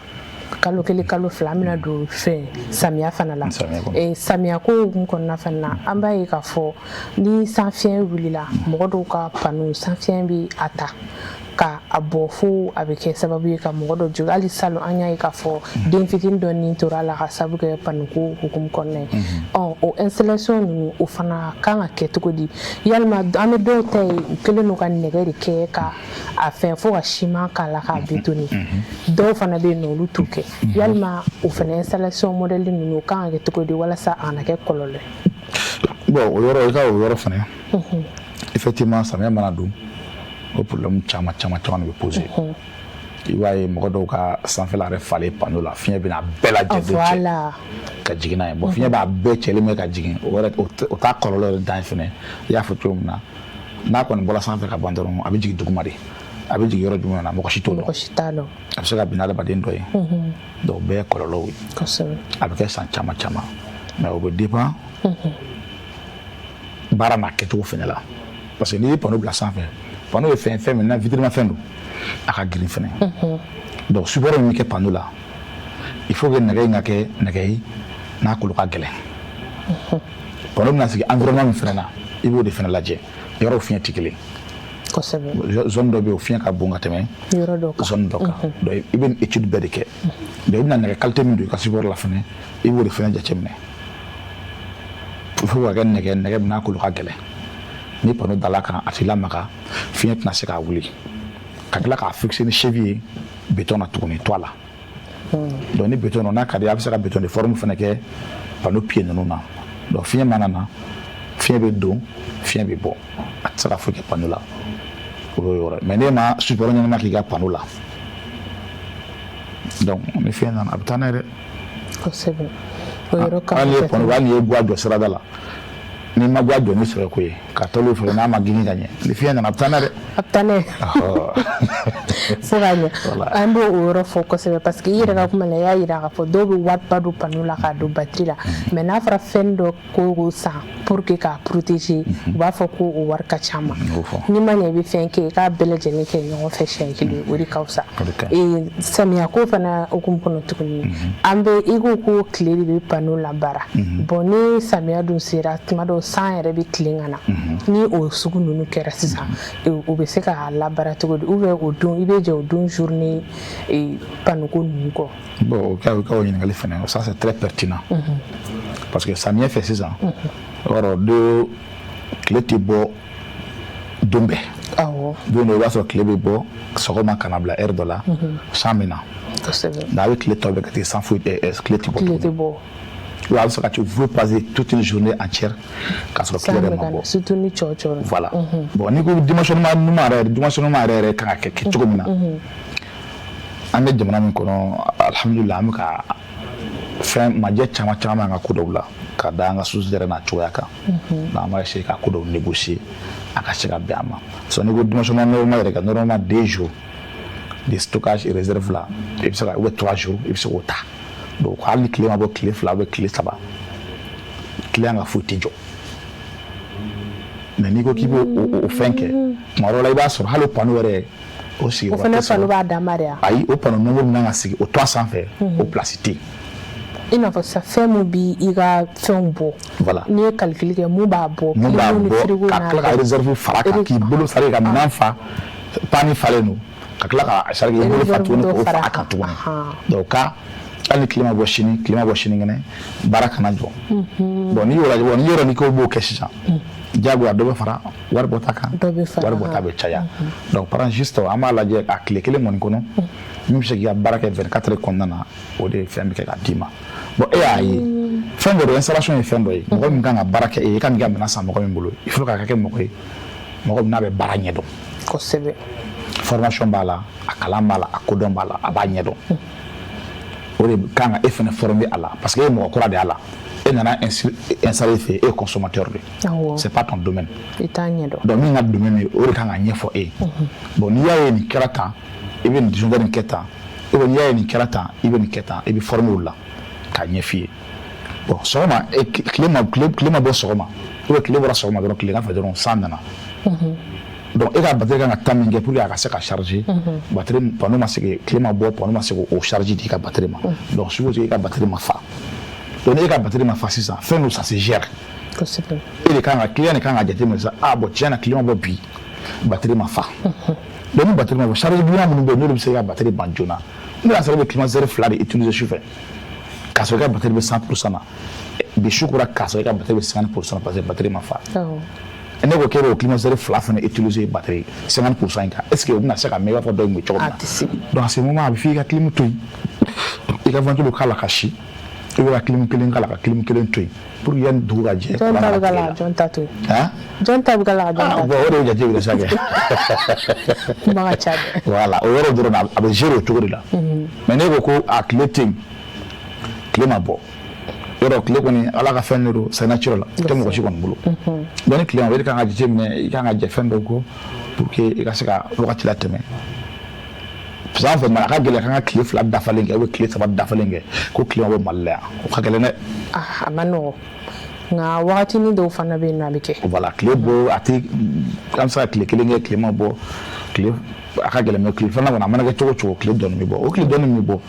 kalo 1, kalo 2, an bɛna don fɛn samiya fana la. Samiya kɔnɔ. Samiya ko hukumu kɔnɔna fana na, an b'a ye k'a fɔ ni sanfiɲɛ wulila, mɔgɔ dɔw ka panneau, sanfiɲɛ bɛ a ta ka a bɔ, fo a bɛ kɛ sababu ye ka mɔgɔ dɔ jogin. Hali salon, an y'a ye k'a fɔ den fitinin dɔ nin tora a la ka sababu kɛ panneau ko hukumu kɔnɔna ye. Ɔ, o installation ninnu, o fana kan ka kɛ cogo di? Yalima an bɛ dɔw ta ye, u kɛlen don ka nɛgɛ de kɛ ka a fɛn fo ka siman k'a la k'a bétonner. Dɔw fana bɛ yen nɔ, olu t'o kɛ. Yalima o fana installation modèle ninnu, o kan ka kɛ cogo di walasa a kana kɛ kɔlɔlɔ ye? Bon, o yɔrɔ, i ka o yɔrɔ fana, effectivement, samiya mana don, o problème caman caman caman de bɛ poser. I b'a ye, mɔgɔ dɔw ka sanfɛla yɛrɛ falen panneau la, fiɲɛ bɛna bɛɛ lajɛlen cɛ ka jigin n'a ye. Bon, fiɲɛ b'a bɛɛ cɛlen min ka jigin, o yɛrɛ, o t'a kɔlɔlɔ yɛrɛ dan ye fɛnɛ. I y'a fɔ cogo min na, n'a kɔni bɔra sanfɛ ka ban dɔrɔn, a bɛ jigin duguma de. A bɛ jigin yɔrɔ jumɛn na, mɔgɔ si t'o dɔn. Mɔgɔ si t'a dɔn. A bɛ se ka bin n'adamaden dɔ ye. Donc o bɛɛ ye kɔlɔlɔw ye. A bɛ kɛ san caman caman, mais o bɛ dépend baara n'a kɛcogo fɛnɛ la, parce que n'i ye panneau bila sanfɛ, panneau ye fɛn min na, vitrine fɛn don, a ka girin fɛnɛ. Donc support min bɛ kɛ panneau la, il faut que nɛgɛ in ka kɛ nɛgɛ ye n'a kolo ka gɛlɛn. Panneau bɛna sigi environnement min fɛnɛ na, i b'o de fɛnɛ lajɛ. Yɔrɔw fiɲɛ tɛ kelen. Zone dɔ bɛ yen, o fiɲɛ ka bon ka tɛmɛ yɔrɔ dɔ kan. Zone dɔ kan. Donc i bɛ nin étude bɛɛ de kɛ. Donc i bɛna nɛgɛ qualité min don i ka support la fɛnɛ, i b'o de fɛnɛ jateminɛ. Il faut ka kɛ nɛgɛ min n'a kolo ka gɛlɛn, ni panneau dala kan, a t'i lamaga, fiɲɛ tɛna se k'a wuli, ka tila k'a fixer ni cheville ye béton na tuguni, toit la. Donc ni béton n'a ka di, a bɛ se ka béton de forme fɛnɛ kɛ panneau pied ninnu na. Donc fiɲɛ mana na, fiɲɛ bɛ don, fiɲɛ bɛ bɔ, a tɛ se ka foyi kɛ panneau la. O y'o yɔrɔ ye. Mais n'e ma support ɲɛnama k'i ka panneau la, donc ni fiɲɛ nana, a bɛ taa n'a ye dɛ. Kosɛbɛ, o yɔrɔ kan. Hali n'i ye panneau, hali n'i ye guwa jɔ sirada la, n'i ma guwa jɔ ni sɛbɛ ko ye ka tɔliw fɛ, n'a ma gini ka ɲɛ, ni fiɲɛ nana, a bɛ taa n'a ye dɛ. A bɛ taa n'a ye fo ka ɲɛ. An b'o o yɔrɔ fɔ kosɛbɛ, parce que i yɛrɛ ka kuma la, i y'a yira k'a fɔ dɔw bɛ wariba don panneau la k'a don batterie la, mais n'a fɔra fɛn dɔ ko san pour que k'a protéger, u b'a fɔ ko o wari ka ca ma. N'i ma ɲɛ i bɛ fɛn kɛ, i k'a bɛɛ lajɛlen kɛ ɲɔgɔn fɛ siɲɛ kelen, o de ka fisa. Samiya ko fana hukumu kɔnɔ tuguni, an bɛ i ko ko tile de bɛ panneau labaara. Bon, ni samiya dun sera, tuma dɔw san yɛrɛ bɛ tilen ka na. Ni o sugu ninnu kɛra sisan, o bɛ se ka labaara cogo di? Ou bien o don, i bɛ jɛ o don journée panneau ko ninnu kɔ? Bon, o ka o ɲininkali fɛnɛ, ça c'est très pertinent, parce que samiyɛ fɛ sisan, o yɔrɔ do tile tɛ bɔ don bɛɛ. Don dɔ, i b'a sɔrɔ tile bɛ bɔ sɔgɔma ka na bila heure dɔ la, san bɛ na. Nka a bɛ tile tɔ bɛɛ kɛ ten, san foyi, tile tɛ bɔ. Tile tɛ bɔ. Ou a bɛ se ka, tu veux passer toute une journée entière k'a sɔrɔ tile yɛrɛ ma bɔ. Surtout ni cɔ cɔ. Voilà. Bon, n'i ko dimensionnement ɲuman yɛrɛ, dimensionnement yɛrɛ yɛrɛ kan ka kɛ cogo min na, an bɛ jamana min kɔnɔ, alhamdulilah, an bɛ ka fɛn majɛ caman caman an ka ko dɔw la ka da an ka société yɛrɛ n'a cogoya kan. Donc an b'a essayer ka ko dɔw négocier a ka se ka bɛn a ma. So n'i ko dimensionnement normal yɛrɛ kɛ, normalement 2 jours de stockage et réserve la, i bɛ se ka, ou bien 3 jours, i bɛ se k'o ta. Donc hali ni tile ma bɔ tile 2 ou bien tile 3, client ka foyi tɛ jɔ. Mais n'i ko k'i b'o o fɛn kɛ, tuma dɔw la i b'a sɔrɔ hali o panneau yɛrɛ, o sigiyɔrɔ O fana panneau b'a dan ma de wa? Ayi, o panneau nombre min kan ka sigi o toit sanfɛ, o place tɛ yen. I n'a fɔ sisan, fɛn mun bi i ka fɛnw bɔ. Voilà. N'i ye calcul kɛ, mun b'a bɔ? Mun b'a bɔ, ka tila ka réserve fara kan, k'i bolo sari ka minɛn fa, panne falen don, ka tila ka sari k'i bolo fa tuguni, k'o fara a kan tuguni. Donc ka hali ni tile ma bɔ sini, tile ma bɔ sinikɛnɛ, baara kana jɔ. Bon, n'i y'o lajɛ, bon, n'i yɔrɔ n'i ko b'o kɛ sisan, diyagoya dɔ bɛ fara wari bɔta kan. Dɔ bɛ fara. Wari bɔta bɛ caya. Donc par juste, an b'a lajɛ a tile kelen kɔni kɔnɔ, min bɛ se k'i ka baara kɛ 24 heures kɔnɔna na, o de ye fɛn bɛ kɛ ka d'i ma. Bon, e y'a ye, fɛn dɔ don, installation ye fɛn dɔ ye, mɔgɔ min kan ka baara kɛ e ye, i kan k'i ka minɛn san mɔgɔ min bolo, il faut k'a kɛ mɔgɔ ye, mɔgɔ min n'a bɛ baara ɲɛdɔn. Formation b'a la, a kalan b'a la, a kodɔn b'a la, a b'a ɲɛdɔn. O de kan ka e fana former a la, parce que e ye mɔgɔ kura de y'a la. E nana installer fɛ, e ye consommateur de ye, c'est pas ton domaine. I t'a ɲɛdɔn. Donc min ka domaine ye, o de kan ka ɲɛfɔ e ye. Bon, n'i y'a ye nin kɛra tan, i bɛ nin disjoncteur nin kɛ tan, ou bien n'i y'a ye nin kɛra tan, i bɛ nin kɛ tan, i bɛ former o la. K'a ɲɛf'i ye. Bon, sɔgɔma, tile ma bɔ sɔgɔma, ou bien tile bɔra sɔgɔma dɔrɔn, tilegan fɛ dɔrɔn, san nana. Donc e ka batterie kan ka temps min kɛ pour que a ka se ka charger, batterie, panneau ma se, tile ma bɔ, panneau ma se k'o charge di i ka batterie ma. Donc suppose e ka batterie ma fa. Donc ni e ka batterie ma fa sisan, fɛn dɔ, ça se gère. E de kan ka, client de kan ka jateminɛ sisan: ah bon, tiɲɛ na, tile ma bɔ bi, batterie ma fa. Donc ni batterie ma bɔ, charge girinma minnu bɛ yen, n'olu bɛ se ka batterie ban joona, n'o y'a sɔrɔ e bɛ climatiseur fila de utiliser su fɛ, k'a sɔrɔ i ka batterie bɛ 100% na bi, su kora k'a sɔrɔ i ka batterie bɛ 50% na, parce que batterie ma fa. Ne ko k'e b'o climatiseur fila fana utiliser batterie 50% in kan, est ce que o bɛna se ka mɛn i b'a fɔ dɔ in bɛ cogo min na? Donc à ce moment, a bɛ f'i ka clim to yen, i ka ventilo k'a la ka si, i bɛ ka clim kelen k'a la, ka clim kelen to yen, pour que yanni dugu ka jɛ. Jɔn ta bɛ k'a la, jɔn ta to yen? Jɔn ta bɛ k'a la ka jɔn ta? Bon, o de ye jate minɛ sa kɛ. Kuma ka ca dɛ. Voilà, o yɔrɔ dɔrɔn na, a bɛ gérer o cogo de la. Mais ne ko ko a tile tɛ yen, tile ma bɔ, yɔrɔ tile kɔni, Ala ka fɛn de don, c'est naturel, tɛ mɔgɔ si kɔni bolo. Donc ni tile ma bɔ, e de kan ka jate minɛ, i kan ka jɛ fɛn dɔw kɔ pour que i ka se ka wagati latɛmɛ. Parce que an fɛ, a ka gɛlɛn k'an ka tile 2 dafalen kɛ ou bien tile 3 dafalen kɛ ko tile ma bɔ Mali la yan, o ka gɛlɛn dɛ. A ma nɔgɔn, nka wagatinin dɔw fana bɛ yen nɔ, a bɛ kɛ. Voilà, tile bɔ, a tɛ, an bɛ se ka tile kelen kɛ tile ma bɔ, tile a ka gɛlɛn, mais tile filanan kɔni, a mana kɛ cogo o cogo, tile dɔɔni bɛ bɔ. O tile dɔɔni min bɛ bɔ,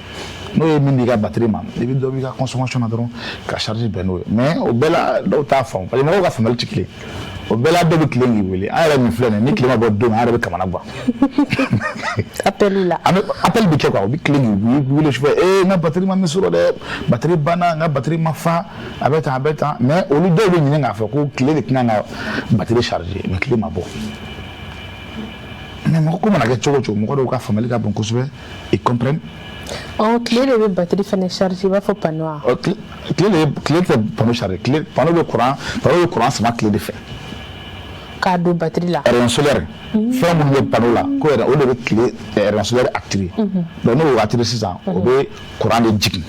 n'o ye min di i ka batterie ma, i bɛ dɔ b'i ka consommation na dɔrɔn ka charge bɛn n'o ye. Mais o bɛɛ la, dɔw t'a faamu, parce que mɔgɔw ka faamuyali tɛ kelen. O bɛɛ la, dɔw bɛ tilen k'i wele. An yɛrɛ min filɛ nin ye, ni tile ma bɔ don min, an yɛrɛ bɛ kamana gan. Appel la. An bɛ appel bɛ kɛ quoi, u bɛ tilen k'i wele sufɛ: ee, n ka batterie ma min sɔrɔ dɛ, batterie banna, n ka batterie ma fa, a bɛ tan, a bɛ tan. Mais olu dɔw bɛ ɲinɛ k'a fɔ ko tile de tɛna ka batterie charger, mais tile ma bɔ. Mais mɔgɔ ko mana kɛ cogo o cogo, mɔgɔ dɔw ka faamuyali ka bon kosɛbɛ, ils comprennent. Ɔ, tile de bɛ batterie fana charger i b'a fɔ panneau wa? Tile de, tile tɛ panneau charger. Tile, panneau bɛ courant, panneau bɛ courant sama tile de fɛ. K'a don batterie la. Rayon solaire, fɛn minnu bɛ panneau la ko yɛrɛ, o de bɛ tile rayon solaire attirer. Donc n'o y'o attirer sisan, o bɛ courant de jigin,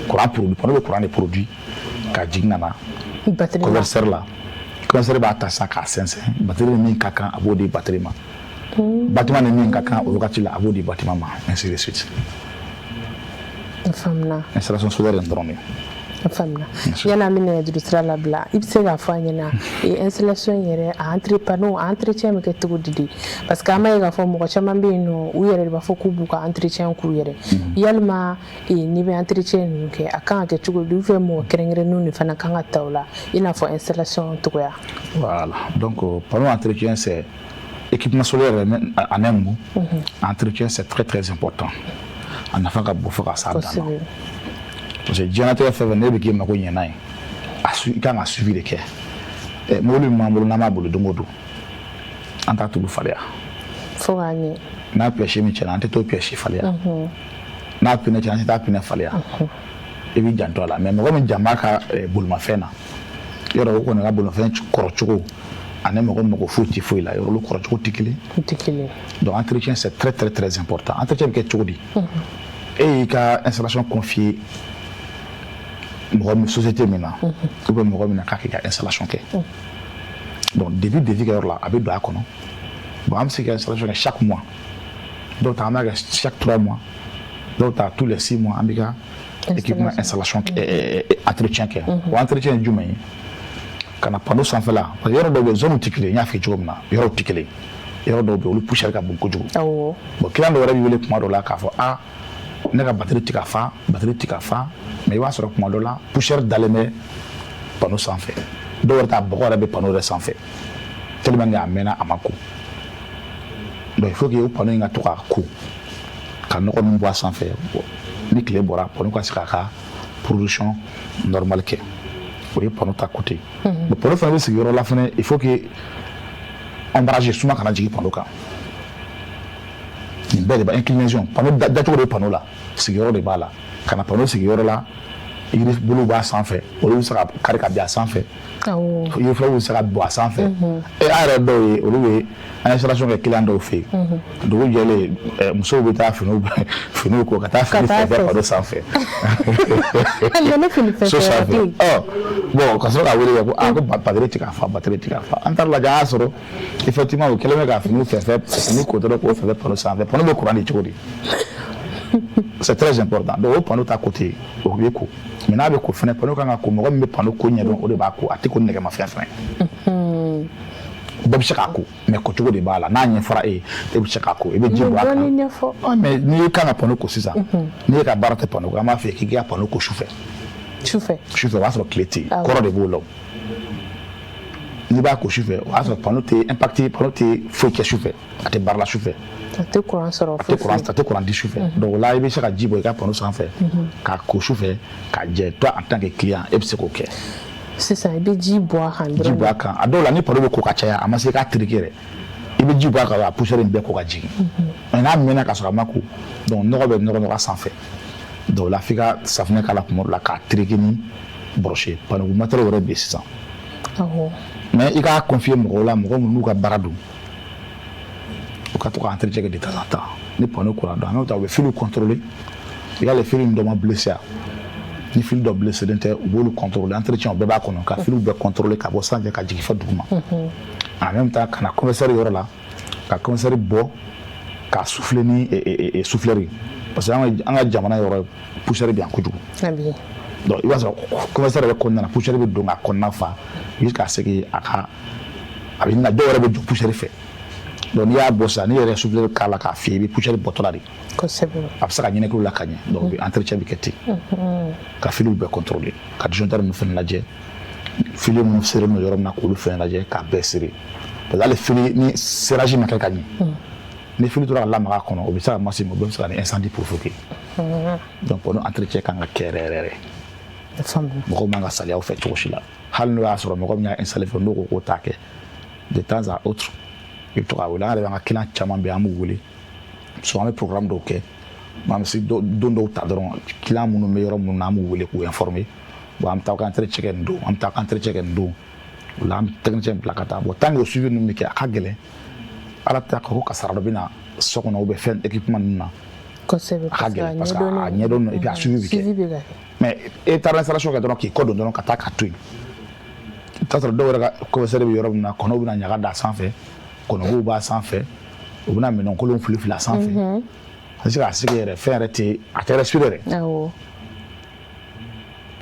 courant produit, panneau bɛ courant de produit ka jigin ka na batterie la. Convertisseur la, convertisseur b'a ta sisan k'a sɛnsɛn. Batterie ni min ka kan, a b'o di batterie ma. Bâtiment ni min ka kan o wagati la, a b'o di bâtiment ma, ainsi de suite. N faamuna. Installation solaire in dɔrɔn de. N faamuna. Yanni an bɛ nɛgɛjuru sira labila, i bɛ se k'a fɔ an ɲɛna, installation yɛrɛ, a entre panneau, a entretien bɛ kɛ cogo di de? Parce que an b'a ye k'a fɔ mɔgɔ caman bɛ yen nɔ, u yɛrɛ de b'a fɔ k'u b'u ka entretien k'u yɛrɛ. Yalima n'i bɛ entretien ninnu kɛ, a kan ka kɛ cogo di? Ou bien mɔgɔ kɛrɛnkɛrɛnnenw de fana kan ka ta o la, i n'a fɔ installation cogoya? Voilà, donc panneau entretien, c'est équipement solaire en un mot. Entretien, c'est très très important. A nafa ka bon fo ka s'a dan na. Parce que diɲɛlatigɛ fɛn fɛn, n'e bɛ k'i mako ɲɛ n'a ye, i kan ka suivi de kɛ. Mobili min b'an bolo, n'an b'a boli don o don, an t'a tulu falen. Fo k'a ɲɛ. N'a pièce min tiɲɛna, an tɛ t'o pièce falen. N'a pneu tiɲɛna, an tɛ taa pneu falen. I b'i janto a la. Mais mɔgɔ min jan b'a ka bolimafɛn na, yɔrɔ o kɔni ka bolimafɛn kɔrɔ cogo ani mɔgɔ mako foyi tɛ foyi la, yɔrɔ olu kɔrɔ cogo tɛ kelen. Tɛ kelen. Donc entretien, c'est très très très important. Entretien bɛ kɛ cogo di? E y'i ka installation confier mɔgɔ min, société min na, ou bien mɔgɔ min na k'a k'i ka installation kɛ, donc depuis devis kɛ yɔrɔ la, a bɛ don a kɔnɔ. Bon, an bɛ se ka installation kɛ chaque mois, dɔw ta an b'a kɛ chaque 3 mois, dɔw ta tous les 6 mois, an bɛ ka équipement installation entretien kɛ. O entretien ye jumɛn ye? Ka na panneau sanfɛla, parce que yɔrɔ dɔw bɛ yen, zone tɛ kelen ye. N y'a f'i ye cogo min na, yɔrɔw tɛ kelen ye. Yɔrɔ dɔw bɛ yen, olu poussière ka bon kojugu. Bon, client dɔw yɛrɛ b'i wele kuma dɔw la k'a fɔ: ah, ne ka batterie tɛ ka fa, batterie tɛ ka fa. Mais i b'a sɔrɔ kuma dɔ la, poussière dalen bɛ panneau sanfɛ. Dɔw yɛrɛ ta, bɔgɔ yɛrɛ bɛ panneau yɛrɛ sanfɛ, tellement que a mɛnna a ma ko. Donc il faut que o panneau in ka to ka ko, ka nɔgɔ min bɔ a sanfɛ. Ni tile bɔra, panneau ka se k'a ka production normale kɛ. O ye panneau ta côté. Bon, panneau fana bɛ sigi yɔrɔ la fana, il faut que ombrage, suma kana jigin panneau kan. Nin bɛɛ de b'a inclinaison. Panneau dacogo de bɛ panneau la, sigiyɔrɔ de b'a la. Ka na panneau sigiyɔrɔ la, yiri bolo b'a sanfɛ, olu bɛ se ka kari ka bin a sanfɛ, yiri fulaw bɛ se ka bɔn a sanfɛ. E a yɛrɛ dɔw ye, olu bɛ an installation kɛ client dɔw fɛ yen, dugu jɛlen, musow bɛ taa finiw ko ka taa fini fɛn fɛn panneau sanfɛ, so sanfɛ. Ɔ bon, ka sɔrɔ ka wele ko aa, ko batterie tɛ ka fa, batterie tɛ ka fa. An taara lajɛ, an y'a sɔrɔ effectivement o kɛlen bɛ ka finiw fɛn fɛn, fini ko dɔrɔn k'o fɛn fɛn panneau sanfɛ. Panneau bɛ courant di cogo di? C'est très important. Donc o panneau ta côté, o bɛ ko, mais n'a bɛ ko fɛnɛ, panneau kan ka ko, mɔgɔ min bɛ panneau ko ɲɛdɔn, o de b'a ko. A tɛ ko nɛgɛmafɛn fɛnɛ. Bɛɛ bɛ se k'a ko, mais kocogo de b'a la. N'a ɲɛfɔra e ye, e bɛ se k'a ko, i bɛ ji bɔ a kan. Dɔɔni ɲɛfɔ. Ah, mais n'i kan ka panneau ko sisan, n'i ka baara tɛ panneau ko, an b'a fɔ k'i ka panneau ko sufɛ. Sufɛ. Sufɛ, o b'a sɔrɔ tile tɛ yen, kɔrɔ de b'o la. O n'i b'a ko sufɛ, o b'a sɔrɔ panneau tɛ impacté, panneau tɛ foyi kɛ sufɛ, a tɛ baara la sufɛ. A tɛ courant sɔrɔ. A tɛ courant, a tɛ courant di sufɛ. Donc o la, i bɛ se ka ji bɔ i ka panneau sanfɛ k'a ko sufɛ k'a jɛ. Toi, en tant que client, e bɛ se k'o kɛ. Sisan i bɛ ji bɔ a kan dɔrɔn. Ji bɔ a kan. A dɔw la, ni panneau bɛ ko ka caya, a ma se k'a tereke yɛrɛ, i bɛ ji bɔ a kan, a poussière in bɛɛ ko ka jigin. Mais n'a mɛnna ka sɔrɔ a ma ko, donc nɔgɔ bɛ nɔrɔ nɔrɔ a sanfɛ. Donc o la, f'i ka safunɛ k'a la kuma dɔ la k'a tereke ni brosse ye. Panneau matériel yɛrɛ bɛ yen sisan. Mais i k'a confier mɔgɔw la, mɔgɔ minnu n'u ka baara don, u ka to ka entretien kɛ de temps en temps. Ni panneau kora, donc en même temps u bɛ filiw contrôler. I ka fil dɔ ma blessé, ni fil dɔ blessé tɛ, u b'olu contrôler. Entretien o bɛɛ b'a kɔnɔ, ka filiw bɛɛ contrôler ka bɔ sanfɛ ka jigin fɔ duguma. En même temps, ka na compresseur yɔrɔ la, ka compresseur bɔ k'a souffler ni souffleur ye, parce que an ka jamana yɔrɔ poussière bɛ yan kojugu. Donc i b'a sɔrɔ compresseur yɛrɛ kɔnɔna na, poussière bɛ don k'a kɔnɔna fa jusqu'à ce que a ka a bɛ na, dɔw yɛrɛ bɛ jɔ poussière fɛ. Donc n'i y'a bɔ sisan, n'i yɛrɛ ye souffleur k'a la k'a fiyɛ, i bɛ poussière bɔtɔ la de. A bɛ se ka ɲɛnɛkili la ka ɲɛ. Donc entretien bɛ kɛ ten, ka filiw bɛɛ contrôler, ka disjoncteur ninnu fɛnɛ lajɛ, fili minnu serelen don yɔrɔ min na, k'olu fɛnɛ lajɛ k'a bɛɛ siri, parce que hali fili ni serrage ma kɛ ka ɲɛ, ni fili tora ka lamaga a kɔnɔ, o bɛ se ka masse, o bɛɛ bɛ se ka ni incendie provoquer. Donc o entretien kan ka kɛ yɛrɛ yɛrɛ. Mɔgɔw man ka saliya aw fɛ cogo si la, hali n'o y'a sɔrɔ mɔgɔ min y'a installé fɛ, n'o ko k'o t'a kɛ. De temps à autre, i bɛ to k'a wele. An yɛrɛ b'an ka client caman bɛ yen, an b'u wele souvent, an bɛ programme dɔw kɛ, an bɛ se don dɔw ta dɔrɔn, client minnu bɛ yɔrɔ minnu na, an b'u wele k'u informer. Bon, an bɛ taa entretien kɛ nin don, an bɛ taa entretien kɛ nin don. O la, an bɛ technicien bila ka taa. Bon, tant que o suivi ninnu bɛ kɛ, a ka gɛlɛn. Ala tɛ ka ko kasara dɔ bɛ na so kɔnɔ ou bien fɛn équipement ninnu na. Kosɛbɛ. A ka gɛlɛn parce que a ɲɛdɔn, et puis a suivi bɛ kɛ. Mais e taara installation kɛ dɔrɔn, k'i kɔ don dɔrɔn ka taa k'a to yen, i bɛ taa sɔrɔ dɔw yɛrɛ ka compresseur bɛ yɔrɔ min na, kɔnɔw bɛna ɲaga da sanfɛ, kɔnɔkow b'a sanfɛ, u bɛna minɛnkolon fili fili a sanfɛ, a tɛ se k'a sigi yɛrɛ, fɛn yɛrɛ tɛ, a tɛ respirer yɛrɛ.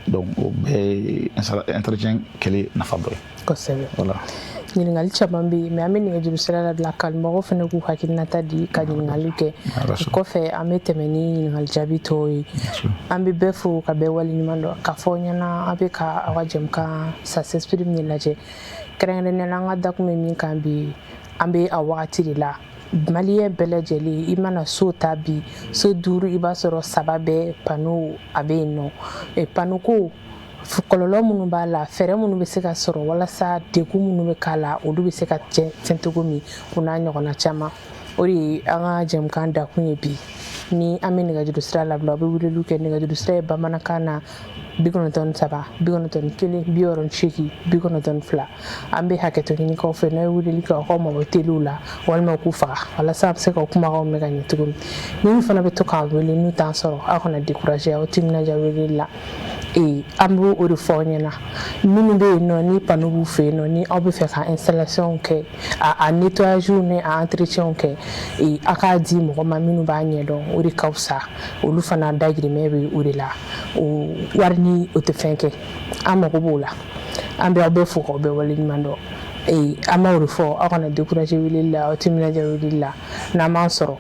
Donc o bɛɛ ye entretien kɛli nafa dɔ ye. Kosɛbɛ. Voilà. Ɲininkali caman bɛ yen, mais an bɛ nɛgɛjuru sira labila kanubagaw fana k'u hakilinata di ka ɲininkali kɛ. O kɔfɛ, an bɛ tɛmɛ ni ɲininkali jaabi tɔw ye. An bɛ bɛɛ fo ka bɛɛ waleɲuman dɔn k'a fɔ ɲɛna aw bɛ ka aw ka jɛmukan Ça s'exprime de lajɛ. Kɛrɛnkɛrɛnnenya la, an ka dakun bɛ min kan bi, an bɛ a wagati de la, malien bɛɛ lajɛlen, i mana so ta bi, so 5, i b'a sɔrɔ 3 bɛɛ panneau a bɛ yen nɔ. Panneau ko kɔlɔlɔ minnu b'a la, fɛɛrɛ minnu bɛ se ka sɔrɔ walasa degun minnu bɛ k'a la, olu bɛ se ka cɛn cogo min, o n'a ɲɔgɔnna caman, o de ye an ka jɛmukan dakun ye bi. Ni an bɛ nɛgɛjuru sira labila, aw bɛ weleliw kɛ. Nɛgɛjuru sira ye bamanankan na 93 91 68 92. An bɛ hakɛto ɲini k'aw fɛ, n'aw ye weleli kɛ, aw k'aw mabɔ teliw la walima k'u faga, walasa a bɛ se ka kumakanw mɛn ka ɲɛ cogo min. Minnu fana bɛ to k'an wele n'u t'an sɔrɔ, aw kana décourager, aw timinadiya weleli la. An b'o o de fɔ aw ɲɛna. Minnu bɛ yen nɔ, ni panneau b'u fɛ yen nɔ, ni aw bɛ fɛ ka installation kɛ, a nettoyage ni a entretien kɛ, a k'a di mɔgɔ ma minnu b'a ɲɛdɔn, o de ka fisa. Olu fana dayirimɛ bɛ o de la, o wari ni o tɛ fɛn kɛ, an mago b'o la. An bɛ aw bɛɛ fo k'aw bɛɛ waleɲuman dɔn. An b'aw de fɔ, aw kana décourager weleli la, aw timinadiya weleli la n'an m'an sɔrɔ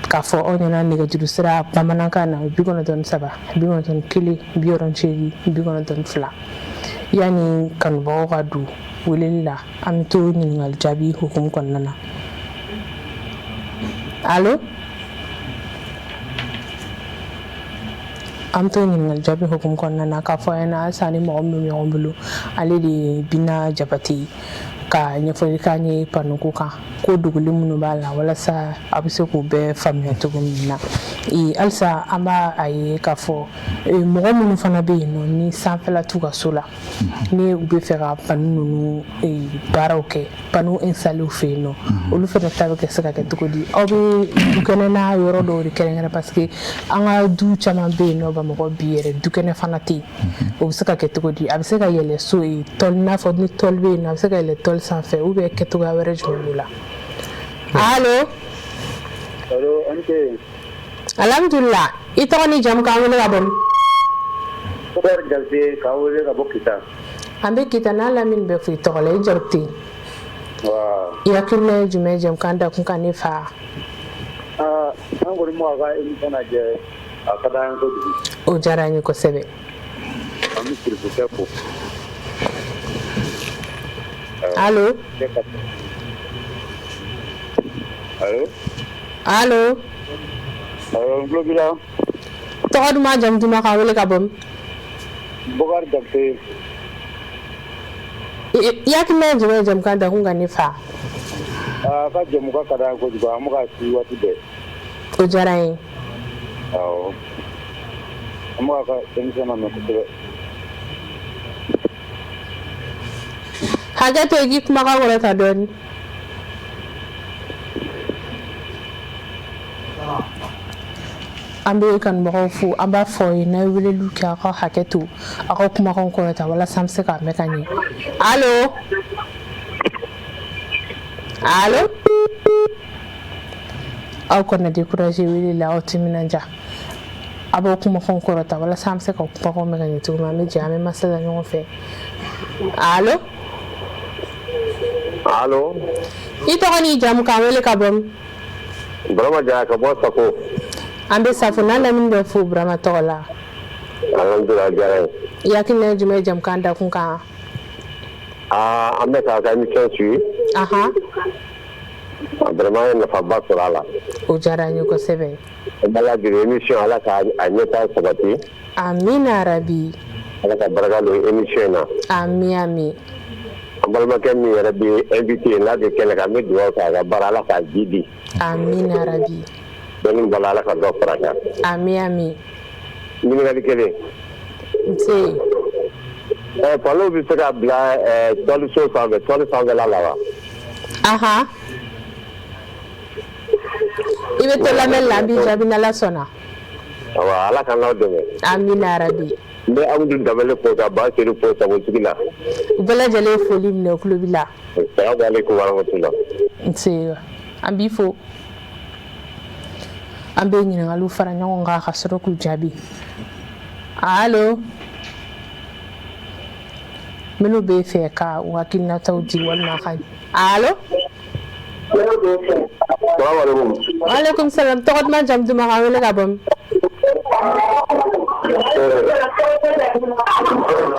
k'a fɔ aw ɲɛna. Nɛgɛjuru sira bamanankan na, 93 91 68 92. Yanni kanubagaw ka don weleli la, an bɛ to ɲininkali jaabi hukumu kɔnɔna na. Allo, an bɛ to ɲininkali jaabi hukumu kɔnɔna na k'a fɔ ɲɛna halisa ni mɔgɔ min bɛ ɲɔgɔn bolo, ale de ye Bina Jabate ka ɲɛfɔli k'an ye panneau ko kan, ko dogolen minnu b'a la, walasa a bɛ se k'u bɛɛ faamuya cogo min na. Halisa an b'a a ye k'a fɔ mɔgɔ minnu fana bɛ yen nɔ, ni sanfɛla t'u ka so la, ni u bɛ fɛ ka panneau ninnu baaraw kɛ, panneau installé u fɛ yen nɔ, olu fana ta bɛ kɛ se ka kɛ cogo di? Aw bɛ dukɛnɛna yɔrɔ dɔw de kɛrɛnkɛrɛn, parce que an ka du caman bɛ yen nɔ Bamakɔ bi yɛrɛ, dukɛnɛ fana tɛ yen. O bɛ se ka kɛ cogo di? A bɛ se ka yɛlɛ so ye tôle, n'a fɔ ni tôle bɛ yen nɔ, a bɛ se ka yɛlɛ tôle sanfɛ ou bien kɛcogoya wɛrɛ jumɛn b'o la? Allo. Allo, an ce. Alhamdulillah. I tɔgɔ ni jamu k'an wele ka bɔ min? Bukari Jakite k'aw wele ka bɔ Kita. An bɛ Kita n'a lamini bɛɛ fo i tɔgɔ la, i Jakite. I hakilina ye jumɛn ye jɛmukan dakun kan ne fa? Aa, an kɔni bɛ k'aw ka émission lajɛ, a ka d'an ye kojugu. O diyara an ye kosɛbɛ. An bɛ Sirifukɛ fo. Allo? Allo? Allo? Awɔ, n tulo b'i la. Tɔgɔ duman, jamu duman, k'an wele ka bɔ min? Bukari Jakite. I hakilina ye jumɛn ye jɛmukan dakun kan ne fa? Aa, ka jɛmukan ka d'an ye kojugu, an bɛ k'a suivi waati bɛɛ. O diyara n ye. Awɔ. An bɛ k'a ka émission lamɛn kosɛbɛ. Hakɛ to, i k'i kumakan kɔrɔta dɔɔnin. An bɛ kanubagaw fo, an b'a fɔ ye, n'a ye weleliw kɛ, aw ka hakɛ to, aw ka kumakan kɔrɔta walasa an bɛ se k'a mɛn ka ɲɛ. Allo, allo, aw kana décourager wele la, aw timinanja, a b'aw kumakan kɔrɔta walasa an bɛ se ka kumakan mɛn ka ɲɛ cogo min. An bɛ jɛ, an bɛ masala ɲɔgɔn fɛ. Allo? Allo? I tɔgɔ n'i jamu, k'an wele ka bɔ min? Burama Jara ka bɔ Safo. An bɛ Safo n'a lamini bɛɛ fo Burama tɔgɔ la. Alhamdulilah, a diyara n ye. I hakilina ye jumɛn ye jɛmukan dakun kan? Aa, an bɛ k'a ka émission suivi. Vraiment, an ye nafaba sɔrɔ a la. O diyara n ye kosɛbɛ. An bɛ Ala deli, émission, Ala ka a ɲɛtaa sabati. Amina rabi. Ala ka barika don émission in na. Ami ami. An balimakɛ min yɛrɛ bɛ invité n'a bɛ kɛnɛ kan, an bɛ dugawu kɛ a ka baara, Ala k'a ji di. Amina rabi. Dɔnni bala, Ala ka dɔ fara a kan. Ami ami. Ɲininkali kelen. Nse. Ɛ, panneau bɛ se ka bila tɔli so sanfɛ, tɔli sanfɛla la wa? Ahan. I bɛ to lamɛnni la, an b'i jaabi n'Ala sɔnna. Awa, Ala ka n'aw dɛmɛ. Amina rabi. N bɛ Abudu Danbɛlɛ fo ka Ba Sedu fo Sabonsigi la. U bɛɛ lajɛlen foli minɛ, u tulo b'i la. Salamu aleykum warahmatula. Nse, an b'i fo. An bɛ ɲininkaliw fara ɲɔgɔn kan ka sɔrɔ k'u jaabi. Allo, minnu bɛ fɛ ka u hakilinataw di walima ka, allo? Waaleykum salam. Tɔgɔ duman, jamu duman, k'an wele ka bɔ min?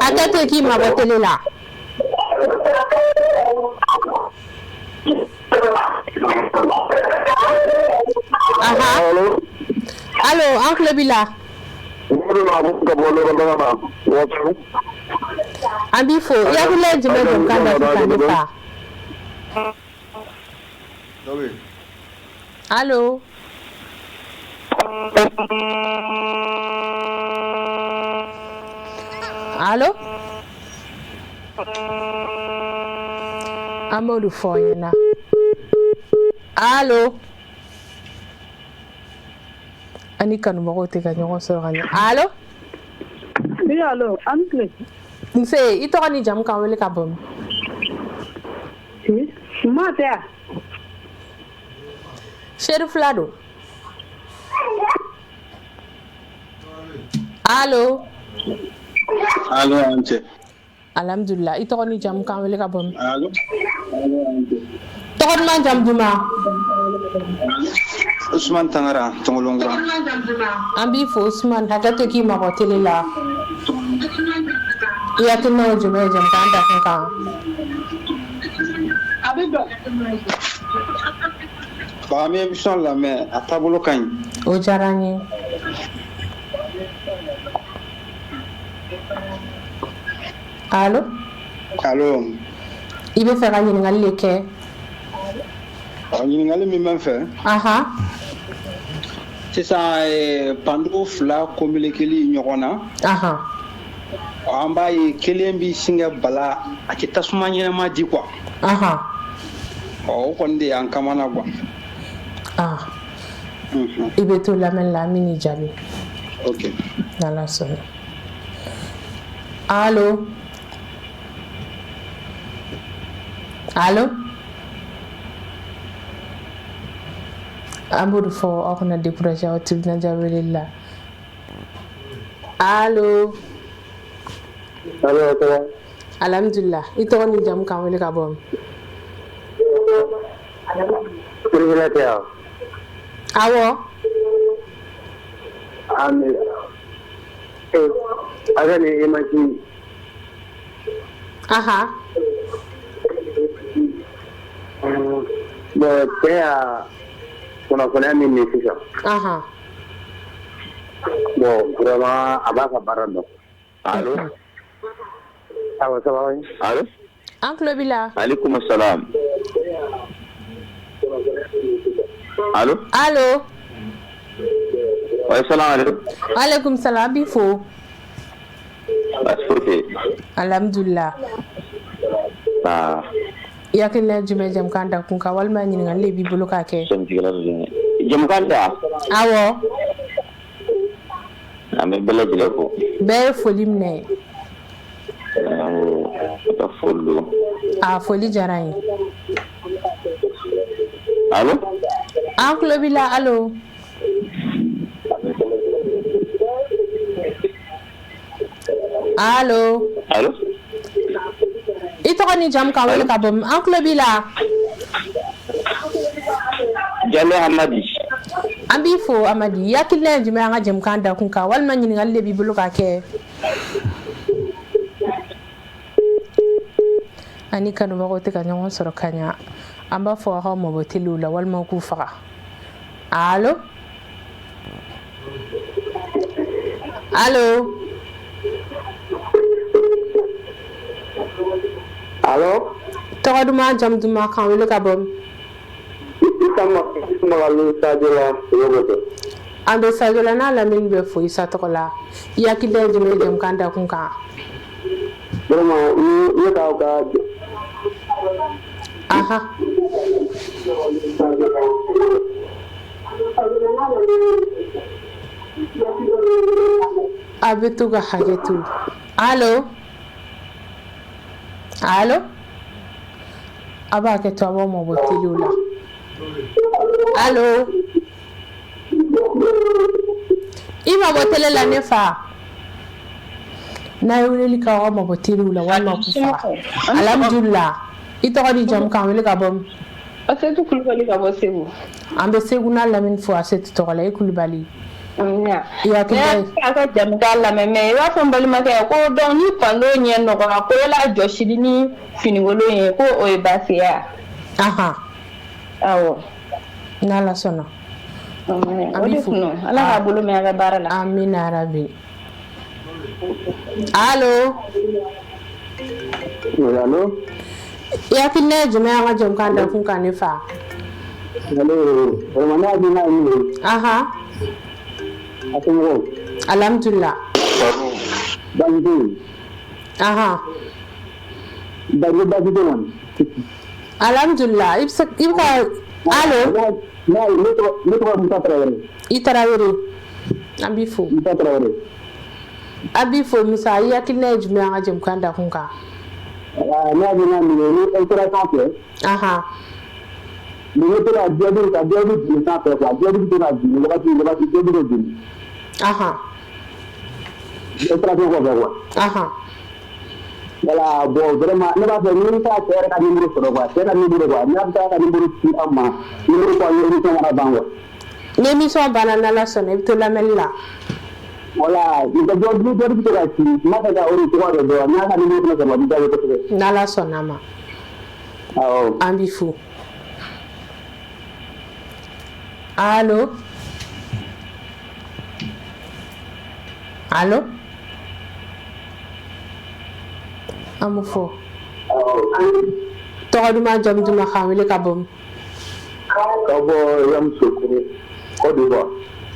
Hakɛ to, i k'i mabɔ télé la. Aha. Allo, an tulo b'i la. An b'i fo. I hakilina ye jumɛn ye jɛmukan dakun kan ne fa? Allo? Allo? An b'o de fɔ aw ɲɛna. Allo? An ni kanubagaw tɛ ka ɲɔgɔn sɔrɔ ka ɲɛ. Allo? Oui, allo, an ni tile. Nse, i tɔgɔ ni jamu, k'an wele ka bɔ min? Ma tɛ yan. Seri fila don. Allo? Allo, an cɛ. Alhamdulillah, i tɔgɔ ni jamu, k'an wele ka bɔ min? Allo. Tɔgɔ duman, jamu duman? Usman Tangara, Tɔngɔlɔnkura. An b'i fo Usman, hakɛ to k'i mabɔ télé la. I hakilina ye jumɛn ye jɛmukan dakun kan? A bɛ dɔn. Bon, an bɛ émission lamɛn, a taabolo ka ɲi. O diyara n ye. Allo? Allo. I bɛ fɛ ka ɲininkali de kɛ? Ɔ, ɲininkali min bɛ n fɛ. Ahan. Sisan panneau fila communiquer ɲɔgɔn na. Ahan. An b'a ye kelen bɛ sin ka bala, a tɛ tasuma ɲɛnama di quoi. Ahan. Ɔ, o kɔni de y'an kamana gan. Ah. I bɛ to lamɛnni la, an bɛ n'i jaabi. Ok. N'Ala sɔnna. Allo? Allo? An b'o de fɔ, aw kana décourager aw timinandiya weleli la. Allo. Allo, ça va? Alhamdulillah. I tɔgɔ ni jamu k'an wele ka bɔ min? Kirikira tɛ yan? Awɔ. An bɛ a ka nin image. Aha. Bon, cɛ y'a kunnafoniya min di sisan. Aha. Bon, vraiment a b'a ka baara dɔn. Allo. Awɔ, ça va? Allo. An tulo b'i la. Aleykum salam. Allo. Allo. Wa salam aleykum. Aleykum salam, an b'i fo. Baasi foyi tɛ yen. Alhamdulillah. Aa. I hakilina ye jumɛn jamukan dakun kan walima ɲininkali de b'i bolo k'a kɛ? Sɔnnikɛla dɔ ye. Jamukan tɛ wa? Awɔ. An bɛ bɛɛ lajɛlen fo. Bɛɛ ye foli minɛ. Awɔ, ka foli don. A foli diyara n ye. Allo. An tulo b'i la, allo. Allo. Allo. I tɔgɔ ni jamu k'an wele ka bɔ min? An tulo b'i la. Jalo Hamadi. An b'i fo Amadi. I hakilina ye jumɛn an ka jamukan dakun kan walima ɲininkali de b'i bolo k'a kɛ? Ani kanubagaw tɛ ka ɲɔgɔn sɔrɔ ka ɲa. An b'a fɔ aw ka mabɔ teliw la walima k'u faga. Allo. Allo. Allo. Tɔgɔ duman jamu duman k'an wele ka bɔ min? Isa Magali Sadio la. An bɛ Sadio la n'a lamini bɛ fo Isa tɔgɔ la. I hakilina ye jumɛn ye jamukan dakun kan? Vraiment ne k'aw ka. Aha. A bɛ to ka hakɛ to. Allo. Allo. A b'a kɛ to a b'aw mabɔ teliw la. Allo. I mabɔ tele la ne fa. N'a ye weleli kɛ aw mabɔ teliw la walima k'u faga. Alhamdulillah. I tɔgɔ ni jamu k'an wele ka bɔ min? Asetu Kulubali ka bɔ Segu. An bɛ Segu n'a lamini fo Asetu tɔgɔ la. I Kulubali. I hakili ka jamukan lamɛn mais i b'a fɔ n balimakɛ ko donc ni panneau ɲɛ nɔgɔra ko yala jɔsili ni finikolon ye ko o ye baasi ye wa? Ahan. Awɔ. N'Ala sɔnna. O de kun don. Ala k'a bolo mɛn a ka baara la. Amina yarabi. Allo. Allo. I hakilina ye jumɛn ye an ka jamukan dakun kan ne fa? Allo, vraiment ne hakilina ye min ye. Ahan. A somɔgɔw? Alhamdulillah. Baasi tɛ yen. Ahan. Baasi tɛ yen. Alhamdulillah. I bɛ se i bɛ ka allo. Ne tɔgɔ Musa Tarawele. I Tarawele. An b'i fo. Musa Tarawele. An b'i fo Musa. I hakilina ye jumɛn ye an ka jamukan dakun kan? Ne hakilina min ye ni installation kɛ. Ahan. Ni bɛ to ka jaabi ka jaabi jigin sanfɛ quoi jaabi bɛ to ka jigin wagati wagati jaabi bɛ jigin. Ahan. Installation kɔfɛ quoi. Ahan. Voilà, bon vraiment ne b'a fɛ ni ka cɛ yɛrɛ ka numéro sɔrɔ quoi cɛ ka numéro quoi n'a bɛ taa ka numéro ci an ma numéro quoi émission kana ban quoi. Ni émission banna n'Ala sɔnna i bɛ to lamɛnni la. Voilà, ni ka jaabi jaabi bɛ to ka ci n b'a fɛ ka o de tɔgɔ de dɔn n'a ka numéro fana sɔrɔ n bɛ jaabi kosɛbɛ. N'Ala sɔnna a ma. Awɔ. An b'i fo. Allo. Allo. An b'o fɔ. Tɔgɔ duman jamu duman k'an wele ka bɔ min? Ka bɔ Yamoussoukro, Côte d'Ivoire.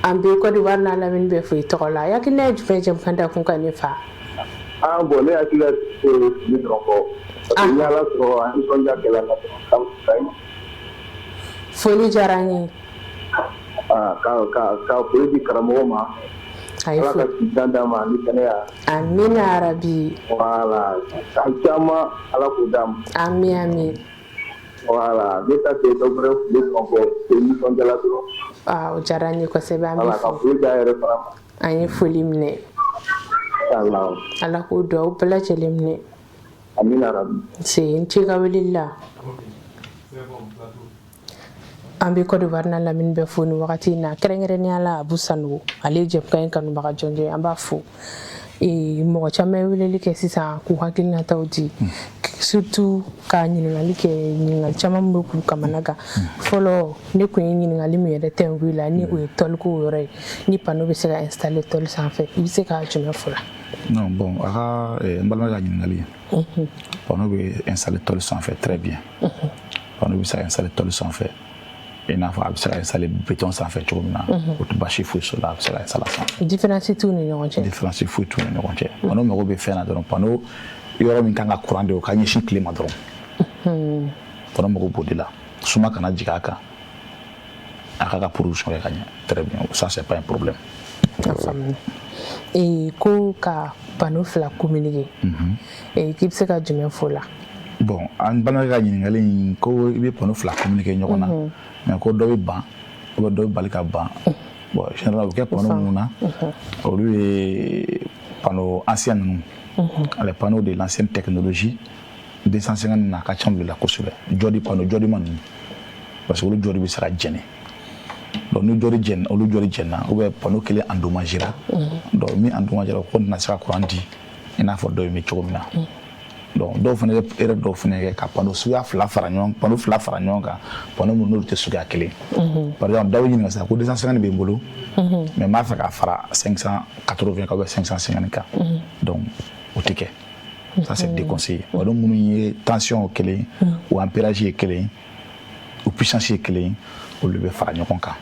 An bɛ Côte d'Ivoire n'a lamini bɛɛ fo i tɔgɔ la. I hakilina ye jumɛn ye jamukan dakun kan ne fa? Ah bon ne hakilina tɛ fili dɔrɔn kɔ. Parce que ni Ala sɔrɔ a nisɔndiya kɛla n na dɔrɔn. Foli diyara n ye. Ah ka foli di karamɔgɔ ma. Ala ka si jan d'a ma ani kɛnɛya. Amina yarabi. Voilà san caman Ala k'o d'a ma. Ami ami. Voilà ne ta tɛ dɔ wɛrɛ fili dɔrɔn kɔ nisɔndiyala dɔrɔn. Ah o diyara n ye kosɛbɛ an b'i fo. Voilà ka foli d'a yɛrɛ fana ma. An ye foli minɛ. Inshallah. Ala k'o duwawu bɛɛ lajɛlen minɛ. Amina rabbi. Nse, i ni ce i ka weleli la. An bɛ Côte d'Ivoire n'a lamini bɛɛ fo nin wagati in na, kɛrɛnkɛrɛnnenya la Abu Sanogo, ale ye jɛmukan in kanubaga jɔnjɔn ye, an b'a fo. Mɔgɔ caman ye weleli kɛ sisan k'u hakilinataw di, surtout ka ɲininkali kɛ, ɲininkali caman min bɛ k'u kamana gan. Fɔlɔ, ne tun ye ɲininkali min yɛrɛ tɛnku i la, ni o ye tôle ko yɔrɔ ye, ni panneau bɛ se ka installer tôle sanfɛ, i bɛ se ka jumɛn fɔ la? Non, bon, a ka n balimakɛ ka ɲininkali, panneau bɛ installer tôle sanfɛ, très bien. Panneau bɛ se ka installer tôle sanfɛ i n'a fɔ a bɛ se ka installer béton sanfɛ cogo min na, o tɛ baasi foyi sɔrɔ la, a bɛ se ka installer sanfɛ. Différence t'u ni ɲɔgɔn cɛ? Différence foyi t'u ni ɲɔgɔn cɛ. Panneau mago bɛ fɛn na dɔrɔn, panneau yɔrɔ min kan ka courant di, o ka ɲɛsin tile ma dɔrɔn. Panneau mago b'o de la, suma kana jigin a kan, a ka production kɛ ka ɲɛ, très bien, ça c'est pas un problème. A faamuna. Ko ka panneau fila communiquer, k'i bɛ se ka jumɛn fɔ o la? Bon, an balimakɛ ka ɲininkali in, ko i bɛ panneau fila communiquer ɲɔgɔn na, mais ko dɔ bɛ ban ou bien dɔ bɛ bali ka ban. Bon, généralement, o bɛ kɛ panneau minnu na, olu ye panneau ancien ninnu, les panneaux de l'ancienne technologie, 250 na, a ka ca olu de la kosɛbɛ, jɔdi panneau jɔdima ninnu, parce que olu jɔdi bɛ se ka jɛni. Donc ni jɔdi jɛnna, olu jɔdi jɛnna ou bien panneau kelen endommagera, donc min endommagera, o kɔni tɛna se ka courant di i n'a fɔ dɔ in bɛ cogo min na. Donc dɔw fana bɛ erreur dɔw fana kɛ ka panneau suguya fila fara ɲɔgɔn, panneau fila fara ɲɔgɔn kan, panneau minnu n'olu tɛ suguya kelen. Par exemple, dɔw bɛ ɲininka sisan ko 250 bɛ n bolo, mais n b'a fɛ ka fara 580 kan ou bien 550 kan. Donc o tɛ kɛ, ça c'est déconseillé. Panneau minnu ye tension kelen, o ampérage ye kelen, o puissance ye kelen, olu bɛ fara ɲɔgɔn kan,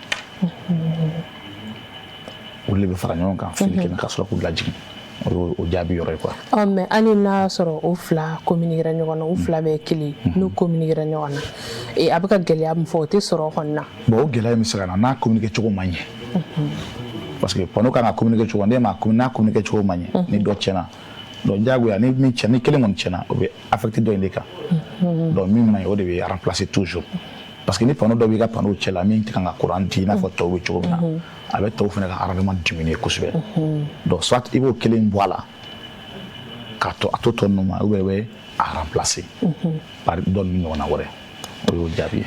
olu de bɛ fara ɲɔgɔn kan fili kelen ka sɔrɔ k'u lajigin. O y'o o jaabi yɔrɔ ye quoi. Ɔ, mais hali n'a y'a sɔrɔ o fila communiquera ɲɔgɔn na, o fila bɛɛ ye kelen, n'u communiquera ɲɔgɔn na, a bɛ ka gɛlɛya min fɔ, o tɛ sɔrɔ o kɔni na? Bon, o gɛlɛya in bɛ se ka na n'a communiquer cogo ma ɲɛ, parce que panneau kan ka communiquer cogo, ne ma n'a communiquer cogo ma ɲɛ, ni dɔ tiɲɛna, donc diyagoya ni min tiɲɛ, ni kelen kɔni tiɲɛna, o bɛ affecter dɔ in de kan. Donc min ma ɲi, o de bɛ remplacer toujours, parce que ni panneau dɔ b'i ka panneau cɛ la min tɛ kan ka courant di i n'a fɔ tɔw bɛ cogo min na, a bɛ tɔw fana ka rendement diminuer kosɛbɛ. Donc soit i b'o kelen bɔ a la k'a to a to tɔ ninnu ma, ou bien i bɛ a remplacer par dɔ ninnu ɲɔgɔnna wɛrɛ. O y'o jaabi ye.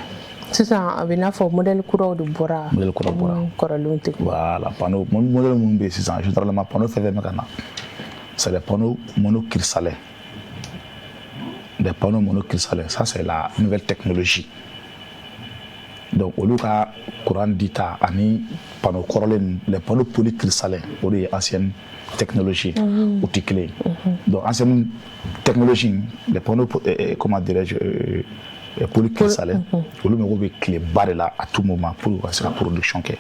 Sisan a bɛ n'a fɔ modèle kuraw de bɔra. Modèle kuraw bɔra. Kɔrɔlenw tɛ. Voilà, panneau modèle minnu bɛ yen sisan, généralement panneau fɛn fɛn bɛ ka na, c'est des panneaux monocristallins, des panneaux monocristallins, ça c'est la nouvelle technologie. Donc olu ka courant dita ani panneau kɔrɔlen, les panneaux polycristallins, o de ye ancienne technologie, o tɛ kelen ye. Donc ancienne technologie, les panneaux comment dirais-je, polycristallins, olu mago bɛ tileba de la à tout moment pour u ka se ka production kɛ.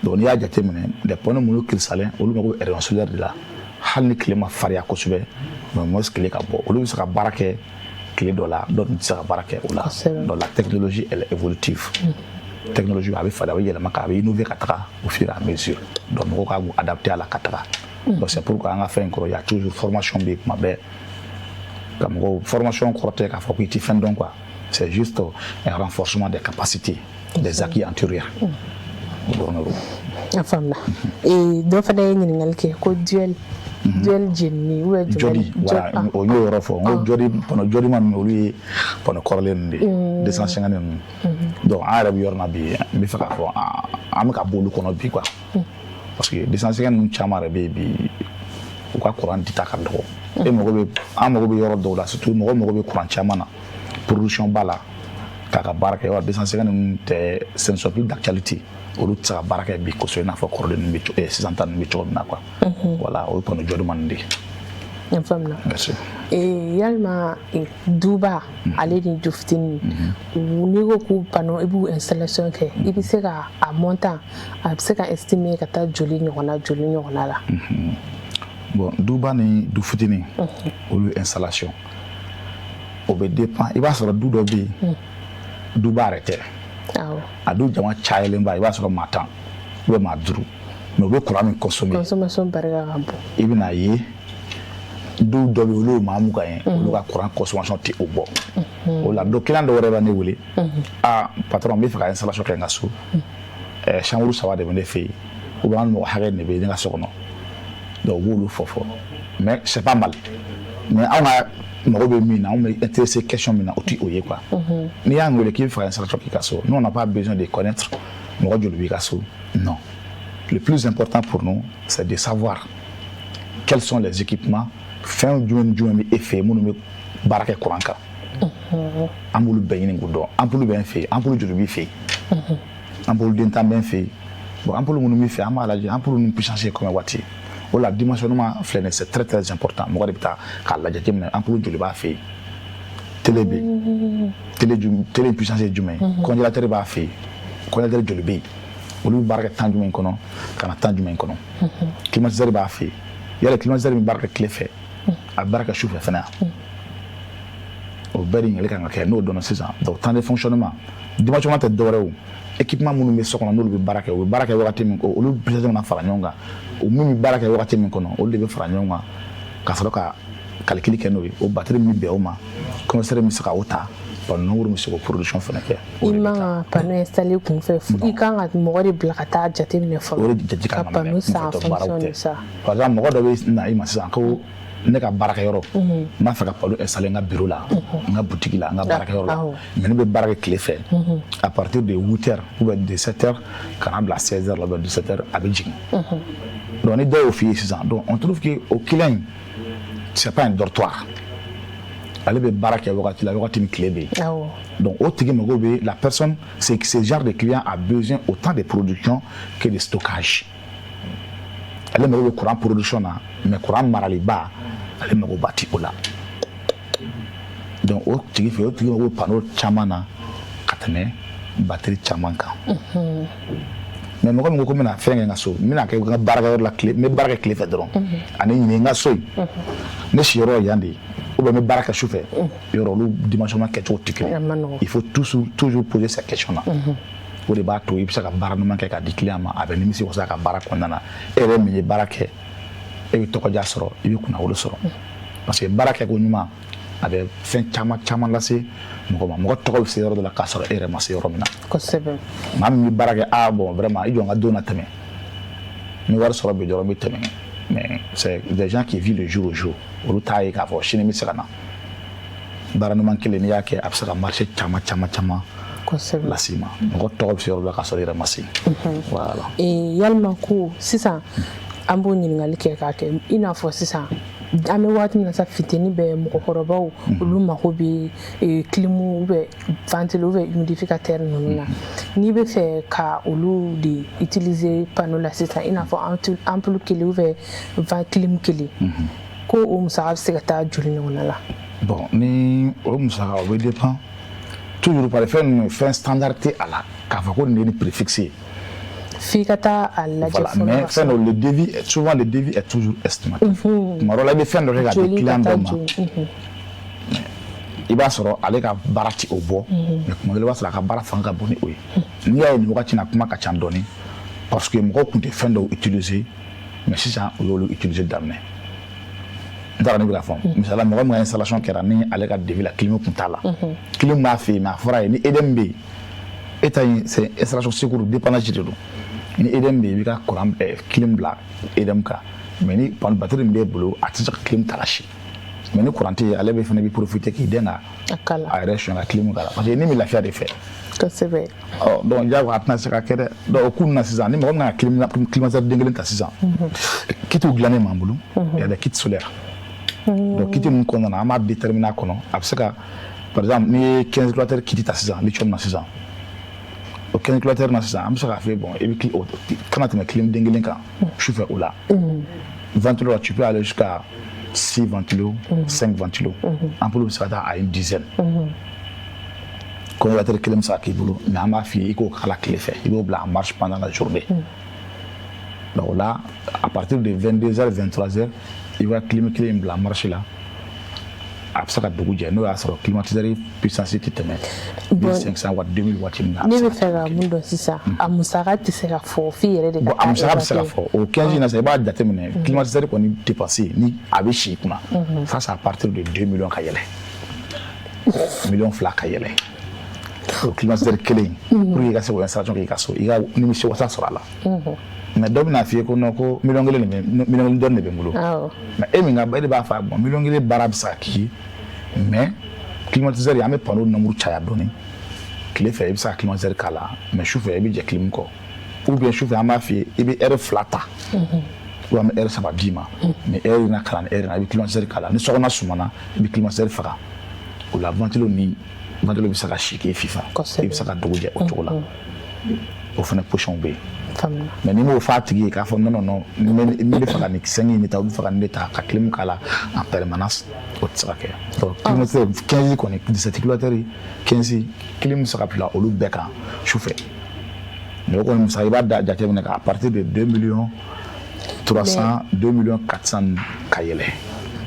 Donc n'i y'a jateminɛ, les panneaux monocristallins, olu mago bɛ rayon solaire de la, hali ni tile ma farinya kosɛbɛ, mais au moins tile ka bɔ, olu bɛ se ka baara kɛ tile dɔ la, dɔw tɛ se ka baara kɛ o la. Donc la technologie, elle est évolutive. Technologie a bɛ falen, a bɛ yɛlɛma, ka a bɛ innover ka taga au fur et à mesure. Donc mɔgɔw ka k'u adapter a la ka taga. Donc c'est pourquoi an ka fɛn in kɔrɔ, il y a toujours formation bɛ yen kuma bɛɛ ka mɔgɔw formation. Kɔrɔ tɛ k'a fɔ k'i tɛ fɛn dɔn quoi, c'est juste un renforcement des capacités, des acquis antérieurs, o dɔrɔn de don. A faamuna. Dɔ fana ye ɲininkali kɛ ko duel jenini ou bien jɔdi. Voilà, o y'o yɔrɔ fɔ n ko jɔdi, panneau jɔdima ninnu, olu ye panneau kɔrɔlen ninnu de ye, 250 ninnu. Donc an yɛrɛ bɛ yɔrɔ min na bi, n bɛ fɛ k'a fɔ an bɛ ka bɔ olu kɔnɔ bi quoi, parce que 250 ninnu caman yɛrɛ bɛ yen bi, u ka courant dita ka dɔgɔ. E mago bɛ, an mago bɛ yɔrɔ dɔw la, surtout mɔgɔ mago bɛ courant caman na, production ba la, k'a ka baara kɛ. 250 ninnu tɛ, ce ne sont plus d'actualité, olu tɛ se ka baara kɛ bi kosɛbɛ i n'a fɔ kɔrɔlen ninnu bɛ, sisan ta ninnu bɛ cogo min na quoi. Voilà, o ye panneau jɔdima ninnu de ye. N faamuna. Merci. Yalima duba ale ni du fitinin, n'i ko k'u panneau, i b'u installation kɛ, i bɛ se ka a montant, a bɛ se ka estimer ka taa joli ɲɔgɔnna, joli ɲɔgɔnna la? Bon, duba ni du fitinin, olu installation, o bɛ dépend. I b'a sɔrɔ du dɔ bɛ yen, duba yɛrɛ tɛ, a du jama cayalenba, i b'a sɔrɔ maa 10 ou bien maa 5, mais u bɛ courant min consommer, consommation barika ka bon. I bɛna ye du dɔ bɛ yen, olu ye maa 20 ye, olu ka courant consommation tɛ o bɔ o la. Dɔ client dɔ wɛrɛ bɛ ne wele: "Ah patron, n bɛ fɛ ka installation kɛ n ka so, chambre saba de bɛ ne fɛ yen, ou bien an mɔgɔ hakɛ de bɛ ne ka so kɔnɔ." Donc u b'olu fɔ fɔ, mais c'est pas mal. Mais anw ka mago bɛ min na, anw bɛ intéressé question min na, o ti o ye quoi. N'i y'an wele k'i bɛ fɛ ka installation k'i ka so, nous, on n'a pas besoin de connaître mɔgɔ joli b'i ka so, non. Le plus important pour nous, c'est de savoir quels sont les équipements, fɛn jumɛn ni jumɛn bɛ e fɛ yen minnu bɛ baara kɛ courant kan. An b'olu bɛɛ ɲini k'o dɔn. Ampoule bɛ n fɛ yen, ampoule joli b'i fɛ yen? Ampoule den 10 bɛ n fɛ yen. Bon, ampoule minnu b'i fɛ, an b'a lajɛ ampoule ninnu puissance ye combien watt ye. O la, dimensionnement filɛ nin ye, c'est très très important. Mɔgɔ de bɛ taa k'a lajɛ jateminɛ ampoule joli b'a fɛ yen, télé bɛ yen, télé ju, télé puissance ye jumɛn ye, congélateur b'a fɛ yen, congélateur joli bɛ yen, olu bɛ baara kɛ temps jumɛn kɔnɔ ka na temps jumɛn kɔnɔ, climatiseur b'a fɛ yen, yala climatiseur bɛ baara kɛ tile fɛ, a bɛ baara kɛ su fɛ fɛnɛ? O bɛɛ de ɲininkali kan ka kɛ. N'o dɔnna sisan, donc temps de fonctionnement, dimensionnement tɛ dɔwɛrɛ ye o, équipement minnu bɛ so kɔnɔ, n'olu bɛ baara kɛ, u bɛ baara kɛ wagati min, olu puissance mana fara ɲɔgɔn kan, o min bɛ baara kɛ wagati min kɔnɔ, olu de bɛ fara ɲɔgɔn kan ka sɔrɔ ka calcul kɛ n'o ye. O batterie min bɛ bɛn o ma, compresseur min bɛ se ka o ta, panneau nombre bɛ se k'o production fana kɛ. I man ka panneau installer kunfɛ, i kan ka mɔgɔ de bila ka taa jateminɛ fɔlɔ. O de jate ka kan ka panneau minɛ san en kunfɛtɔ baaraw fonction de tɛ. ça. Par exemple, mɔgɔ dɔ bɛ na i ma sisan ko ne ka baarakɛyɔrɔ, n b'a fɛ ka panneau installer n ka bureau la, n ka boutique la, n ka baarakɛyɔrɔ la, mais ne bɛ baara kɛ tile fɛ, à partir de 8 heures ou bien de 7 heures ka na bila 16 heures la ou bien 17 heures, a bɛ jigin. Donc ni dɔw y'o f'i ye sisan, donc on trouve que o client in, c'est pas un dortoir, ale bɛ baara kɛ wagati la, wagati min tile bɛ yen. Donc o tigi mago bɛ, la personne, c'est ce genre de client a besoin autant de production que de stockage. Ale mago bɛ courant production na, mais courant maraliba, ale mago ba ti o la. Donc o tigi fɛ, o tigi mago bɛ panneau caman na ka tɛmɛ batterie caman kan. Mais mɔgɔ min ko ko n bɛna fɛn kɛ n ka so, n bɛna kɛ n ka baarakɛyɔrɔ la tile, n bɛ baara kɛ tile fɛ dɔrɔn, ani nin n ka so in, ne siyɔrɔ ye yan de ye, ou bien n bɛ baara kɛ su fɛ, yɔrɔ olu dimensionnement kɛcogo tɛ kelen. A ma nɔgɔn. Il faut toujours toujours poser cette question là. O de b'a to i bɛ se ka baara ɲuman kɛ k'a di client ma, a bɛ nimisi wasa a ka baara kɔnɔna na. E yɛrɛ min ye baara kɛ, e bɛ tɔgɔdiya sɔrɔ, i bɛ kunnawolo sɔrɔ, parce que baara kɛko ɲuman, a bɛ fɛn caman caman lase mɔgɔ ma. Mɔgɔ tɔgɔ bɛ se yɔrɔ dɔ la k'a sɔrɔ e yɛrɛ ma se yɔrɔ min na. Maa min bɛ baara kɛ, ah bon, vraiment, i jɔ n ka don na tɛmɛ, n bɛ wari sɔrɔ bi dɔrɔn, n bɛ tɛmɛ, mais c'est des gens qui vivent le jour au jour. Olu t'a ye k'a fɔ sini n bɛ se ka na. Baara ɲuman kelen, n'i y'a kɛ, a bɛ se ka marché caman caman caman lase i ma. Mɔgɔ tɔgɔ bɛ se yɔrɔ dɔ la k'a sɔrɔ i yɛrɛ ma se. Voilà. Yalima ko sisan an b'o ɲininkali kɛ k'a kɛ i n'a fɔ sisan an bɛ waati min na sa, funteni bɛ, mɔgɔkɔrɔbaw olu mako bɛ clim ou bien ventilo ou bien humidificateur ninnu na. N'i bɛ fɛ ka olu de utiliser panneau la sisan, i n'a fɔ ampoule kelen ou bien clim kelen, ko o musaka bɛ se ka taa joli ɲɔgɔnna la? Bon, ni o musaka, o bɛ dépend toujours par fɛn ninnu, fɛn standard tɛ a la k'a fɔ ko nin ye ni prix fixe ye. F'i ka taa a lajɛ. Voilà, mais fɛn dɔ, le devis, souvent le devis est toujours estimatif. Tuma dɔ la, i bɛ fɛn dɔ kɛ k'a di client dɔ ma, i b'a sɔrɔ ale ka baara ti o bɔ, mais tuma dɔ la, i b'a sɔrɔ a ka baara fanga ka bon ni o ye. N'i y'a ye nin wagati in na, kuma ka ca dɔɔni, parce que mɔgɔw tun tɛ fɛn dɔw utiliser, mais sisan u y'olu utiliser daminɛ. N t'a dɔn ne bɛ ka fɔ. Misali la, mɔgɔ min ka installation kɛra, ni ale ka devis la, clim tun t'a la, clim b'a fɛ yen, mais a fɔra ye ni EDM bɛ yen, e ta in, c'est installation secours, dépannage de don. Ni EDM bɛ yen, i b'i ka courant clim bila EDM kan, mais ni batterie min b'e bolo, a tɛ se ka clim ta la si. Mais ni courant tɛ yen, ale bɛ fana bɛ profiter k'i den ka a yɛrɛ suɲɛ ka clim k'a la, parce que ni bɛ lafiya de fɛ. Ɔ donc diyagoya a tɛna se ka kɛ dɛ. Donc o kun na sisan, ni mɔgɔ min ka climatiseur den kelen ta sisan, kitiw dilannen b'an bolo, il y a des kits solaires. Donc kit ninnu kɔnɔna na, an b'a déterminer a kɔnɔ, a bɛ se ka, par exemple, n'i ye 15 kilowattheure kit ta sisan, lithium na sisan, o 15 kilowattheure na sisan, an bɛ se k'a fɔ bon, i bɛ kana tɛmɛ clim den kelen kan sufɛ o la. Ventilo la, tu peux aller jusqu'à 6 ventilos, 5 ventilos. Ampoule bɛ se ka taa à une dizaine. Congélateur kelen bɛ se ka k'i bolo, mais an b'a f'i ye i k'o kala tile fɛ, i b'o bila en marche pendant la journée. Donc là, à partir de 22h, 23h, i b'a clim kelen in bila en marche la, a bɛ se ka dugu jɛ, n'o y'a sɔrɔ climatiseur puissance tɛ tɛmɛ 1500 watt, 2000 watt min na. Ne bɛ fɛ ka mun dɔn sisan, a musaka tɛ se ka fɔ f'i yɛrɛ de ka Bon, a musaka bɛ se ka fɔ o 15 in na sisan, i b'a jateminɛ, climatiseur kɔni dépense ni a bɛ si i kunna, ça c'est à partir de 2 millions ka yɛlɛ, miliyɔn 2 ka yɛlɛ. O climatiseur kelen, pour que i ka se k'o installation kɛ i ka so, i ka nimisi wasa sɔrɔ a la. Mais dɔ bɛna f'i ye ko non, ko miliyɔn 1 de bɛ, miliyɔn 1 dɔɔnin de bɛ n bolo. Mais e min ka, e de b'a fɔ, bon, miliyɔn 1 baara bɛ se ka k'i ye, mais climatiseur, an bɛ panneau nombre caya dɔɔnin. Tile fɛ, i bɛ se ka climatiseur k'a la, mais sufɛ, i bɛ jɛ clim kɔ, ou bien sufɛ, an b'a f'i ye i bɛ heure 2 ta, ou an bɛ heure 3 d'i ma. Ni heure in na kalan, ni heure in na, i bɛ climatiseur k'a la. Ni sokɔnɔ sumana, i bɛ climatiseur faga. O la, ventilo ni ventilo bɛ se ka si k'e fifa, i bɛ se ka dugu jɛ o cogo la. O fana position bɛ yen. Mais n'i m'o f'a tigi ye k'a fɔ non, non, non, n bɛ fɛ ka nin sɛngi in de ta, u bɛ fɛ ka nin de ta ka clim k'a la en permanence, o tɛ se ka kɛ. Donc climatiseur 15 kɔni, 17 kilowattheure, 15, clim bɛ se ka bila olu bɛɛ kan sufɛ. Mais o kɔni musaka, i b'a da jateminɛ à partir de 2 millions 300, 2 millions 400 ka yɛlɛ.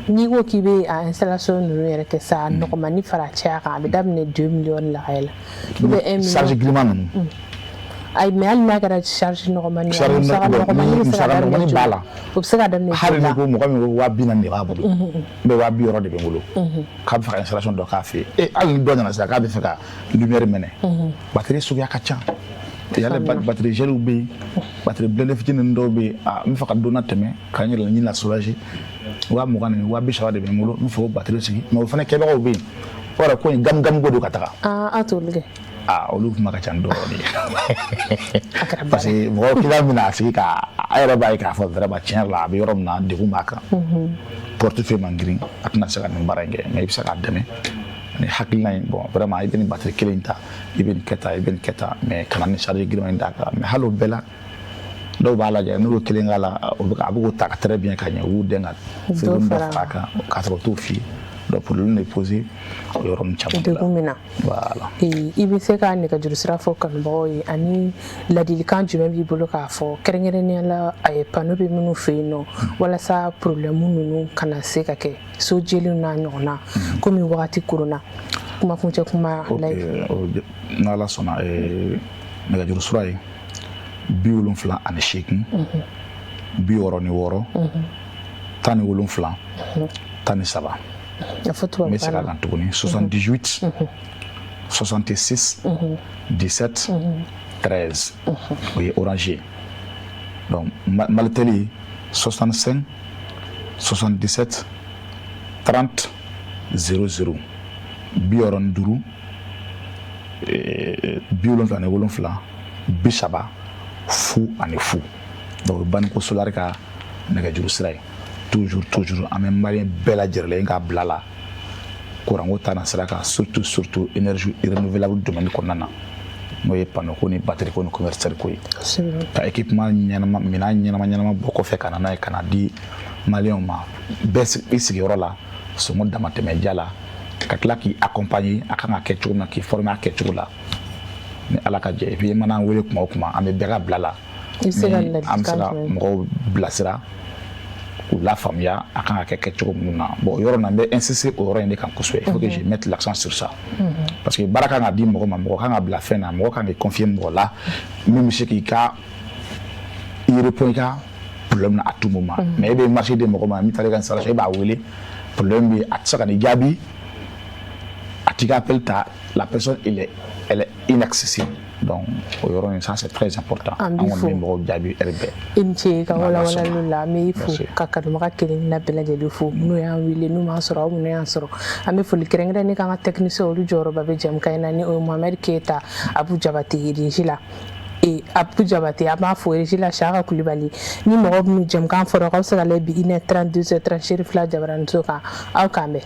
N'i ko k'i bɛ a installation ninnu yɛrɛ kɛ sa, nɔgɔmani fara caya kan, a bɛ daminɛ 2 millions la ka yɛlɛ, ou bien 1 million? Charge giriman ninnu. Ayi, mais hali n'a kɛra charge nɔgɔmani ye, musaka nɔgɔmani bɛ se ka daminɛ b'a la. O bɛ se ka daminɛ. Hali ni ko mɔgɔ min ko 40 000 de b'a bolo, n bɛ 60 000 de bɛ n bolo, k'a bɛ fɛ ka installation dɔ k'a fɛ yen, e hali ni dɔ nana sisan k'a bɛ fɛ ka lumière mɛnɛ, batterie suguya ka ca yala, batterie gel bɛ yen, batterie blindé fitinin ninnu dɔw bɛ yen. A n bɛ fɛ ka don na tɛmɛ ka n yɛrɛ ɲini la soulager, 20 000 ni 30 000 de bɛ n bolo, n bɛ fɛ k'o batterie sigi. Mais o fana kɛbagaw bɛ yen, o yɛrɛ ko in gamu gamu ko don ka taga. Aa, a t'olu kɛ. Aa, olu kuma ka ca dɔɔnin, parce que mɔgɔ client bɛna a sigi ka a yɛrɛ b'a ye k'a fɔ vraiment, tiɲɛ yɛrɛ la, a bɛ yɔrɔ min na, degun b'a kan, portefeuille man girin, a tɛna se ka nin baara in kɛ. Mais i bɛ se k'a dɛmɛ ni hakilina ye, bon, vraiment, i bɛ nin batterie kelen ta, i bɛ nin kɛ tan, i bɛ nin kɛ tan, mais kana ni charge girinman in d'a kan. Mais hali o bɛɛ la, dɔw b'a lajɛ, n'u ye kelen k'a la, o bɛ a bɛ k'o ta très bien ka ɲɛ, u b'u dɛn ka frigo dɔ fara a kan k'a sɔrɔ u t'o f'i ye. Donc problème de poser o yɔrɔ ninnu caman de la. Degun min na. Voilà. I bɛ se ka nɛgɛjuru sira fɔ kanubagaw ye, ani ladilikan jumɛn b'i bolo k'a fɔ, kɛrɛnkɛrɛnnenya la, a ye panneau bɛ minnu fɛ yen nɔ, walasa problème ninnu kana se ka kɛ so jelenw n'a ɲɔgɔnna, komi wagati koronna? Kuma kuncɛ kuma. Ok, n'Ala sɔnna, nɛgɛjuru sira ye 78 66 17 13. A fɔ. N bɛ segin a kan tuguni: 78 66 17 13, o ye Orange ye. Donc Malitel ye 65 77 30 00, 65 77 30 00. Donc o ye Baniko Solar ka nɛgɛjuru sira ye. Toujours, toujours, an bɛ malien bɛɛ lajɛlen ka bila la kuranko ta na sira kan, surtout, surtout énergie renouvelable domaine kɔnɔna na, n'o ye panneau ko ni batterie ko ni convertisseur ko ye, ka équipement ɲɛnama, minɛn ɲɛnama ɲɛnama bɔ kɔfɛ ka na n'a ye, ka na di malienw ma bɛɛ i sigiyɔrɔ la, sɔngɔ damatɛmɛ la, ka tila k'i accompagner a kan ka kɛ cogo min na, k'i former a kɛcogo la, ni Ala ka jɛ. Et puis i mana an wele kuma o kuma, an bɛ bɛɛ ka bila la. I bɛ se ka Ni an bɛ se ka ladilikan jumɛn? mɔgɔw bilasira, k'u lafaamuya a kan ka kɛ kɛcogo minnu na. Bon, o yɔrɔ na, n bɛ insister o yɔrɔ in de kan kosɛbɛ. Il faut que je mette l'accent sur ça, parce que baara kan ka di mɔgɔ ma, mɔgɔ kan ka bila fɛn na, mɔgɔ kan k'i confier mɔgɔ la min bɛ se k'i ka i répond i ka problème na à tout moment. Mais e bɛ marché di mɔgɔ ma min taara i ka installation, e b'a wele, problème bɛ yen, a tɛ se ka n'i jaabi, a t'i ka appel ta, la personne, elle est inaccessible. Donc o yɔrɔ in, ça c'est très important. An An b'i kɔni fo. bɛ mɔgɔw jaabi heure bɛɛ. I ni ce i ka N'Ala walawalaliw sɔnna. la. An bɛ i fo Merci. ka kanubaga kelen-kelenna bɛɛ lajɛlen fo, minnu y'an wele, n'u m'an sɔrɔ, aw minnu y'an sɔrɔ. An bɛ foli kɛrɛnkɛrɛn k'an ka technicien, olu jɔyɔrɔba bɛ jɛmukan in na, ni o ye Mohamed Keyita, Abu Jabate régie la, e Abu Jabate, an b'a fo régie la, Saka Kulibali. Ni mɔgɔ minnu jɛmukan fɔra, k'aw bɛ se ka lajɛ bi 1h30, 2h30, Seri fila jabaraniso kan. Aw k'an bɛn.